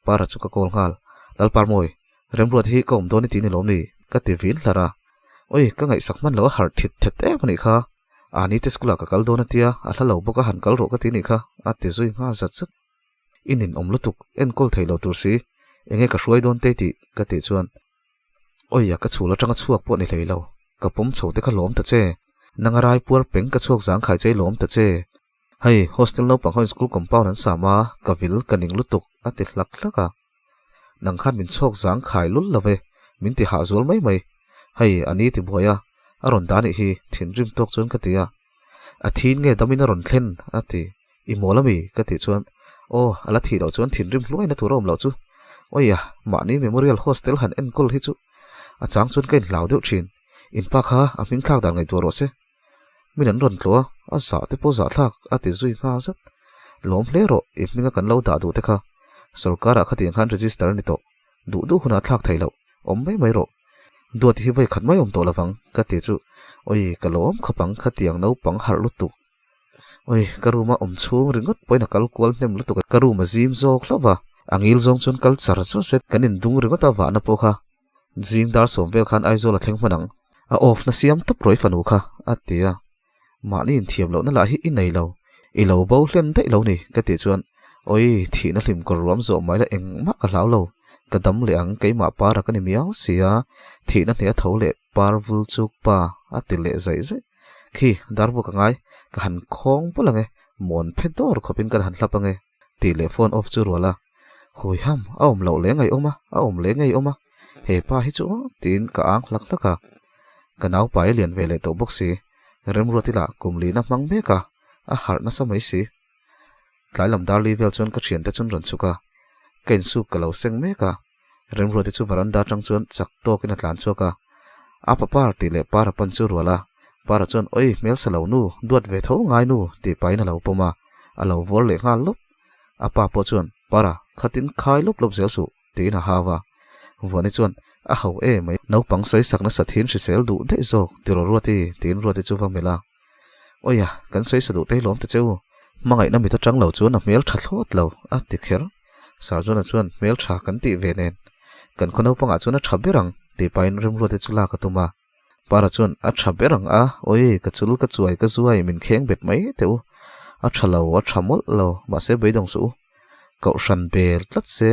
Speaker 1: Para chu ka call nghal. Lalparmawi, Remruat hi ka awm dawn i ti ni lawm ni? ka ti vin hlar a. Oi, ka ngaihsak hman lo a harh thit thet em a nih kha. Ani te school ah ka kal dawn a tia, a hla lo bawk a han kal rawh ka ti nih kha, a ti zui nghal zat zat. I ninawm lutuk, enkawl thei lo tur si, enge ka hruai dawn te tih ka tih chuan Oi a ka chhul atanga chhuak pawh ni hlei lo, ka pawm chho te kha lawm ta che, nanga rai puar peng ka chhuak zangkhai che lawm ta che. Hei, hostel naupang ho in school compound an sam a, ka vil ka ning lutuk a ti hlak hlak a. Nang khan min chhuak zangkhai lul lo ve, min ti hah zual mai mai. Hei, a ni ti buai a, a rawn dah nih hi, thinrim tawk chuan ka ti a. A thin nge damin a rawn thlen a ti. I mawl ami? ka tih chuan, Aw, a la thih loh chuan thinrim hluaina tur a awm loh chu. Awia, mahni memorial hostel han enkawl hi chu a chang chuan ka inhlau deuh thin. In pa kha a hming thlak dan ngaihtuah rawh se. Min an rawn tlawh a, a zah te pawh zahthlak a ti zui nghal zat. Lawm hle rawh, i hminga kan lo dah duh te kha. Sorkarah khatiang khan register a ni tawh. Duh duh hunah thlak thei loh, awm mai mai rawh. Duati hi vawi khat mai awm tawh lovang ka ti chu, Awii, ka lawm khawp ang khatiang naupang harh lutuk. Oi, ka room a awm chhung ringawt pawhin a kal kual hnem lutuk a, ka room a zim zawk hlauh va, a ngil zawng chuan kal char char se kan indung ringawt a vahna pawh kha zing dar sawm vel khan Aizawl a thleng hman ang, a off na siam tawp rawih fanu kha a ti a, mahni inthiam lohna lah hi i nei lo, i lo bo hlen daih lo ni ka tih chuan oi, thihna hlim kawr ruam zawh mai la engmah ka hlau lo, ka dam leh ang keimah para ka ni miau si a, thihna hneh a tho leh par vul chuk pa a ti leh zaih zaih. Khi, darvuk a ngai, ka han khawng pawlh ang e, mawn phe dawr khawpin ka han hlap ang e, tih leh phone off chu rual a. Hui ham, a awm loh leh ngaih awm a, a awm leh ngei awm a, he pa hi chu aw, tiin ka ang hlak hlak a. Ka naupai a lian ve leh tawh bawk si, Remruati lah kum lihna hmang mek a, a harh nasa mai si. Tlai lam dar li vel chuan ka thiante chuan rawn chhuk a, ka insuk ka lo seng mek a. Remruati chu varanda atang chuan chak tawkin a tlan chhuak a, A pa par tih leh para pan chu rual a, para chuan Oi hmelsa lo nu, duat ve tho ngai nu tih pahin a lo pawm a, a lo vawr leh nghal lawp. A pa pawh chuan Para, khatin khai lawp lawp zel suh tiin a hau a. Vuani chuan A ho e mai, naupang sawi sak nasa thin hrisel duh daih zawk tiraw Ruati tiin Ruati chu va melh a. Awia, kan sawi sa duh te hi lawm ta che u. Hmangaihna mit atang lo chuan a hmel tha thlawt lo, a ti kher. Sarjona chuan hmel tha kan tih ve nen, kan khaw naupangah chuan a tha ber ang, tih pahin Remruate chu lak a tum a. Para chuan a tha ber ang a, awi, ka chul ka chuai ka zuai min kheng bet mai teh u. A tha lo, a tha mawlh lo, mahse beidawng suh u. Kohhran bel tlat se,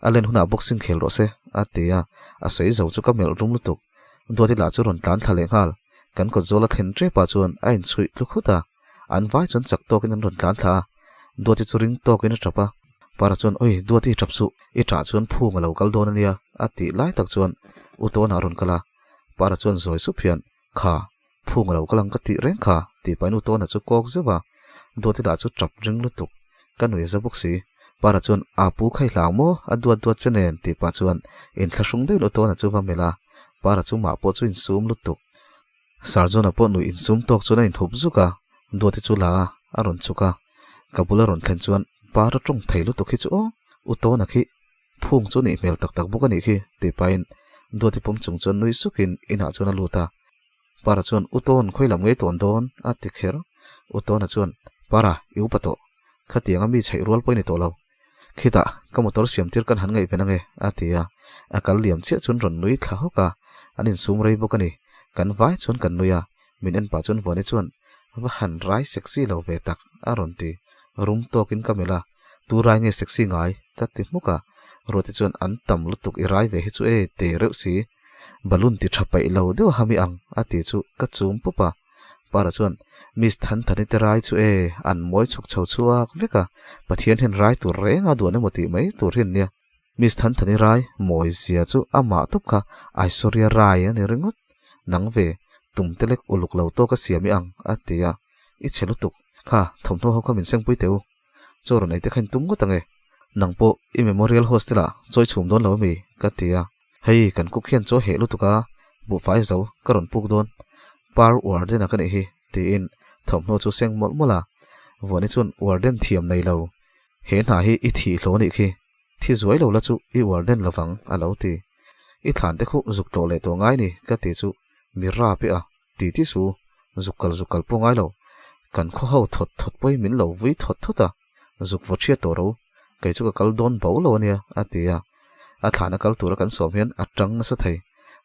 Speaker 1: a len hunah boxing khel rawh se, a ti a, a sawi zo chu ka melh rum lutuk. Duati lah chu rawn tlan thla leh nghal, kan kawt zawl a thlen tep ah chuan a inchhuih tlu khut a, an vai chuan chak tawkin an rawn tlan thla a, Duati chu ring tawkin a tap a, Para chuan Oi, Duati tap suh, i tah chuan phung a lo kal dawn a nia, a tih lai tak chuan U Tawnah a rawn kal a, Para chuan zawi sup hian, Kha, phung a lo kal ang ka tih reng kha, tih pahin U Tawnah chu kawk zeuh a, Duati lah chu tap ring lutuk, ka nui za bawk si. Para chuan, A pu kha i hlau maw? A duat duat che nen, tih pah chuan inthlahrung deuhin U Tawnah chu va melh a, Para chu mah pawh chu insum lutuk. Sarjona pawh nui insum tawk chuan a inhup zuk a, Duati chu la a, a rawn chhuk a. Ka bula rawn thlen chuan, Para tawng thei lutuk hi chu aw, U Tawna khi phung chu nih hmel tak tak bawk a nih khi, tih pahin Duati pawm chung chuan nui sukin inah chuan a lut a. Para chuan, U Tawn, khawi lam ngei tawn dawn? a ti kher. U Tawna chuan, Para, i upa tawh. Khatianga mi chheih rual pawh i ni tawh lo. Khitah, ka motor siam tir kan han ngaihven ange, a ti a. A kal liam chiah chuan rawn nui thla hawk a, an insum rei bawk a ni. Kan vai chuan kan nui a, min en pah chuan Vuani chuan, Va han rai sexy lo ve tak, a rawn ti. Rum tawkin ka melh a, Tu rai nge sexy ngai? ka ti hmuk a. Ruati chuan, An tam lutuk i rai ve hi chu e, te reuh si. Balloon ti tha paih lo deuh a hami ang, a ti chu ka chum pawp a. Para chuan, Miss Thanthani te rai chu e, an mawi chhuk chho chhuak vek a, Pathian hian rai tur reng a duan emaw tih mai tur hi an nia. Miss Thanthani rai mawi zia chu amah tawp kha Aishwarya Rai a ni ringawt. Nang ve, tum te lek uluk lo tawk a siam i ang, a ti a. I chhe lutuk. Kha, thawmhnaw ho kha min sengpui teh u. Chaw rawn ei te kha in tum ngawt ang e. Nang pawh i memorial hostel ah chawi chhum dawn lo ami? ka ti a. Hei, kan cook hian chaw heh lutuk a, buhfai zo ka rawn puk dawn. Par warden a ka nih hi, tiin thawmhnaw chu seng mawlh mawlh a. Vuani chuan warden thiam nei lo. He hna hi i thih hlawh nih khi. Thi zuai lo la chu i warden lovang, a lo ti. I thlan te khuh zuk tlawh leh tawh ngai ni, ka ti chu mi rap i a, ti ti su. Zuk kal zuk kal pawh ngai lo. Kan khaw ho thawt thawt pawhin min lo vui thawt thawt a, zuk vaw chhiat tawh ro, kei chu ka kal dawn bo lo ania, a ti a. A thlahna kal tura kan sawm hian a tang nasa thei.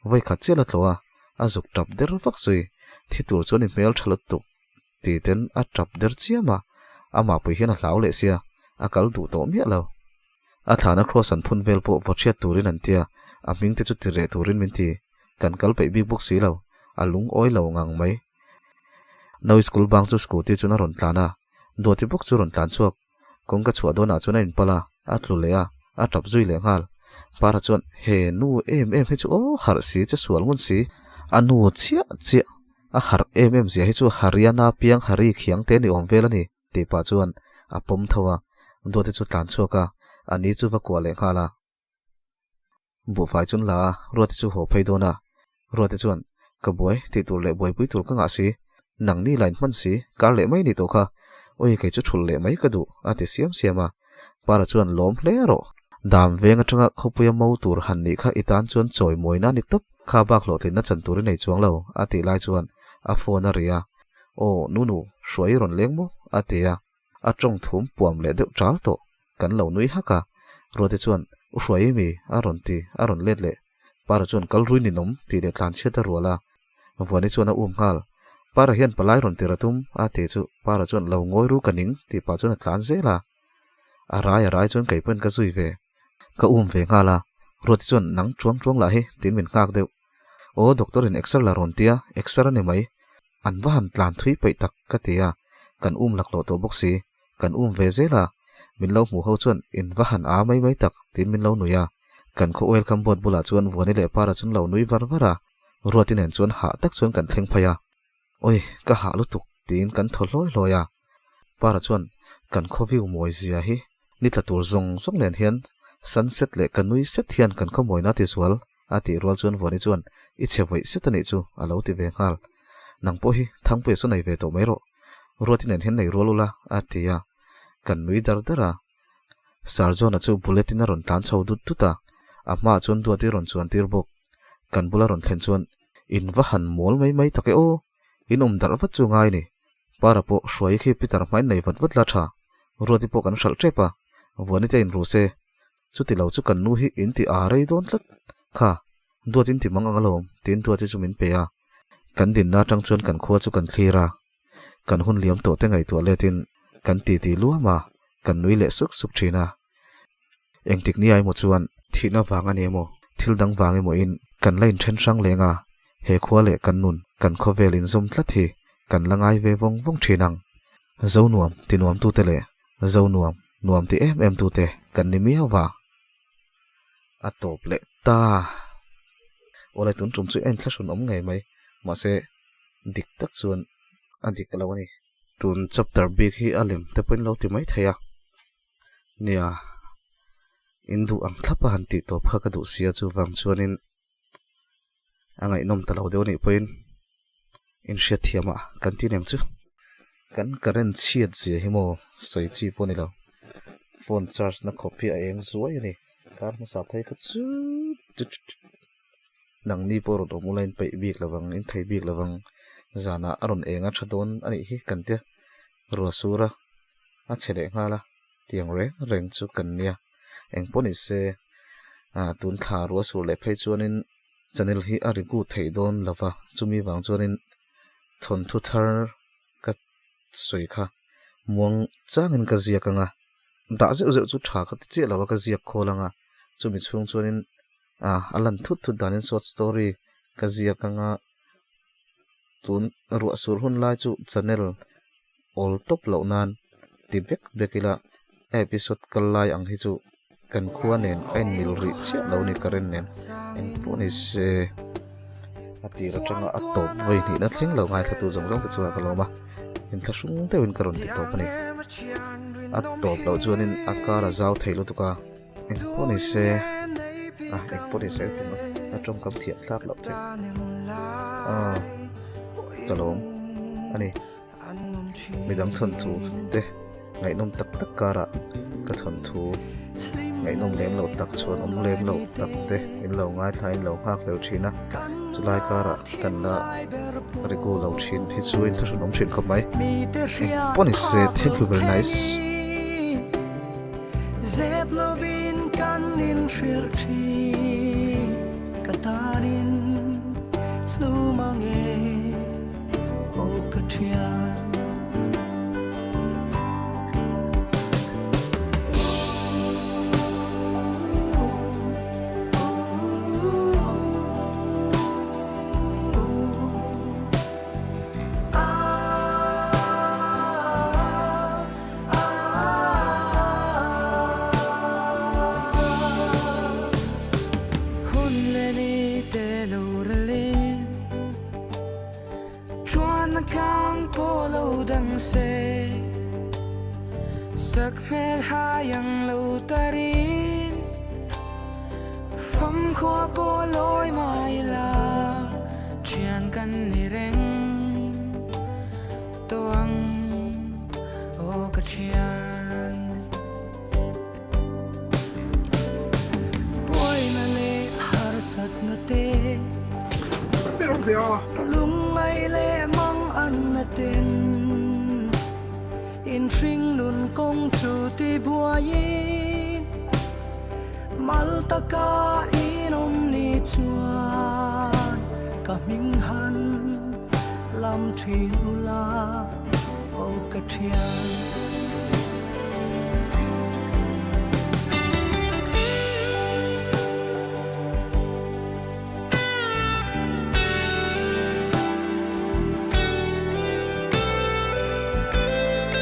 Speaker 1: Vawi khat chiah la tlawh a, a zuk tap der vak zui. Thi tur chuan i hmel tha lutuk ti ten a tap der chiam a, amah pui hian a hlau leh sia, a kal duh tawh miah lo. A thlahna cross an phun vel pawh vaw chhiat turin an tia, a hming te chu ti reh turin min ti. Kan kal peih bik bawk si lo, a lungawi lo ngang mai. Nau school bang chu scooty chuan a rawn tlan a, Duati bawk chu rawn tlan chhuak. Kawngka chhuah dawnah chuan a inpalh a, a tlu leh a, a tap zui leh nghal. Para chuan, He nu em em hi chu aw harh si che sual ngun si, a nu chiah chiah, a harh em em zia hi chu Haryana piang Hari khiang te ni awm vel a ni, tih pah chuan a pawm tho a, Duati chu tlan chhuak a, a ni chu va kuah leh nghal a. Buhfai chuan la a, Ruati chu haw phei dawn a. Ruati chuan, Ka buai, tih tur leh buaipui tur ka ngah si. Nang ni line hman si, kar leh mai ni tawh kha. Ui, kei chu thulh leh mai ka duh, a ti siam siam a. Para chuan lawm hle rawh. Dam veng atanga khawpuia mo tur han nih kha i tan chuan chawi mawina ni tawp, kha bak hlawhtlinna chan tur i nei chuang lo, a tih lai chuan a phone a ri a. Aw, Nunu, hruai i rawn leng maw? a ti a. A tawng thum puam leh deuh ṭal tawh. Kan lo nui hak a. Ruati chuan, U Hruai mi? a rawn ti, a rawn let leh. Para chuan kal rui ninawm tih leh tlan chhiat a rual a. Vuani chuan a um nghal. Para hian palai rawn tir a tum, a ti chu Para chuan lo ngawi ru ka ning tih pah chuan a tlan zel a. A rai a rai chuan kei pawhin ka zui ve. Ka um ve nghal a. Ruati chuan nang chuang chuang lah hi tiin min nghak deuh. Aw doctor in exer la rawn tia, exer a ni mai. An va han tlan thui peih tak ka ti a, kan um laklawh tawh bawk si, kan um ve zel a, min lo hmuh ho chuan in va han a mai mai tak tiin min lo nui a, kan khaw welcome board bulah chuan Vuani leh Para chuan lo nui var var a, Ruati nen chuan hah tak chuan kan thleng phei a, Awi ka hah lutuk tiin kan thaw hlawi hlawi a, Para chuan kan khaw view mawi zia hi ni tla tur zawng zawng nen hian sunset leh ka nui set hian kan khaw mawina ti zual A tih rual chuan Vuani chuan, I chhe vawih set a nih chu, a lo ti ve nghal. Nang pawh hi Thangpuia saw nei ve tawh mai rawh. Ruati nen hian nei rual ula, a ti a. Kan nui dar dar a. Sir John-a chu bullet-in a rawn tlan chho dut dut a. A hmaah chuan Duati rawn chuan tir bawk. Kan bula rawn thlen chuan, In va han mawl mai mai tak e aw! In awm darh vat chu ngai ni. Para pawh hruai khi Peter hmain nei vat vat la tha. Ruati pawh kan hralh tep a. Vuani te inru se. Chuti lo chu kan nu hi in ti a rei dawn tlat. Kha, duat in ti mang ang alawm, tiin duati chu min pe a. Kan dinna atang chuan kan khua chu kan thlir a. Kan hun liam tawh te ngaihtuah letin kan titi luam a, kan nui leh suk suk thin a. Engtik ni emaw chuan thihna vang a ni emaw, thil dang vang emaw in kan la inthen hrang leng a, he khua leh kan nun, kan khawvel inzawm tlat hi kan la ngai ve vawng vawng thin ang. Zonuam ti nuamtute leh Zo nuam, nuam ti em em tute kan ni miau va. A tawp leh ta. Awle tun tum chu en thlahrun awm ngei mai, mahse dik tak chuan a dik lo a ni. Tun chapter bik hi a lem te pawhin lo ti mai thei a. Nia, in duh ang thlap a han tih tawp kha ka duh sia chuvang chuanin a ngaihnawm ta lo deuh a nih pawhin inhriatthiam ah kan ti aniang chu. Kan current chhiat zia hi maw sawi chi pawh a ni lo. Phone charge na khawp hi a eng zuai a ni. Kar hmasa phei kha chu nangni pawh rawn awm ula in peih bik lo vang, in thei bik lo vang. Zanah a rawn eng a tha dawn a nih hi kan tia. Ruah sur a, a chhe leh nghal a, tiang reng reng chu kan nia. Engpawh ni se tun thla ruah sur leh phei chuanin channel hi a ri gut theih dawn lo va, chumi vang chuanin thawnthu thar ka sawi kha muang changin ka ziak ang a, dah zeuh zeuh chu tha ka ti chiah lo a, ka ziak khawl ang a, chumi chhung chuanin a lan thut thut danin short story ka ziak ang a, tun ruah sur hun lai chu channel awl tawp loh nan ti bek bek ila episode kal lai ang hi chu kan khua nen a inmil rih chiah lo ni ka rin nen engpawh ni se a tir atanga a tawp vawi hnihna thleng lo ngaithla tu zawng zawng te chuan ka lawm a inthlahrung deuhin ka rawn ti tawp a ni a tawp loh chuanin a kar a zau thei lutuk a engpawh ni se a engpawh ni se tum a tawngkam thiam thlak loh thei a ka lawm a ni. Midang thawnthu te ngaihnawm tak tak karah ka thawnthu ngaihnawm lem loh tak chhuan awm lem loh tak te in lo ngaithla in lo nghak hlel thin a. Chulai karah kan la regu lo thin hi chu inthlahrun awm thin khawp mai. Eng pawh ni se thank you very nice.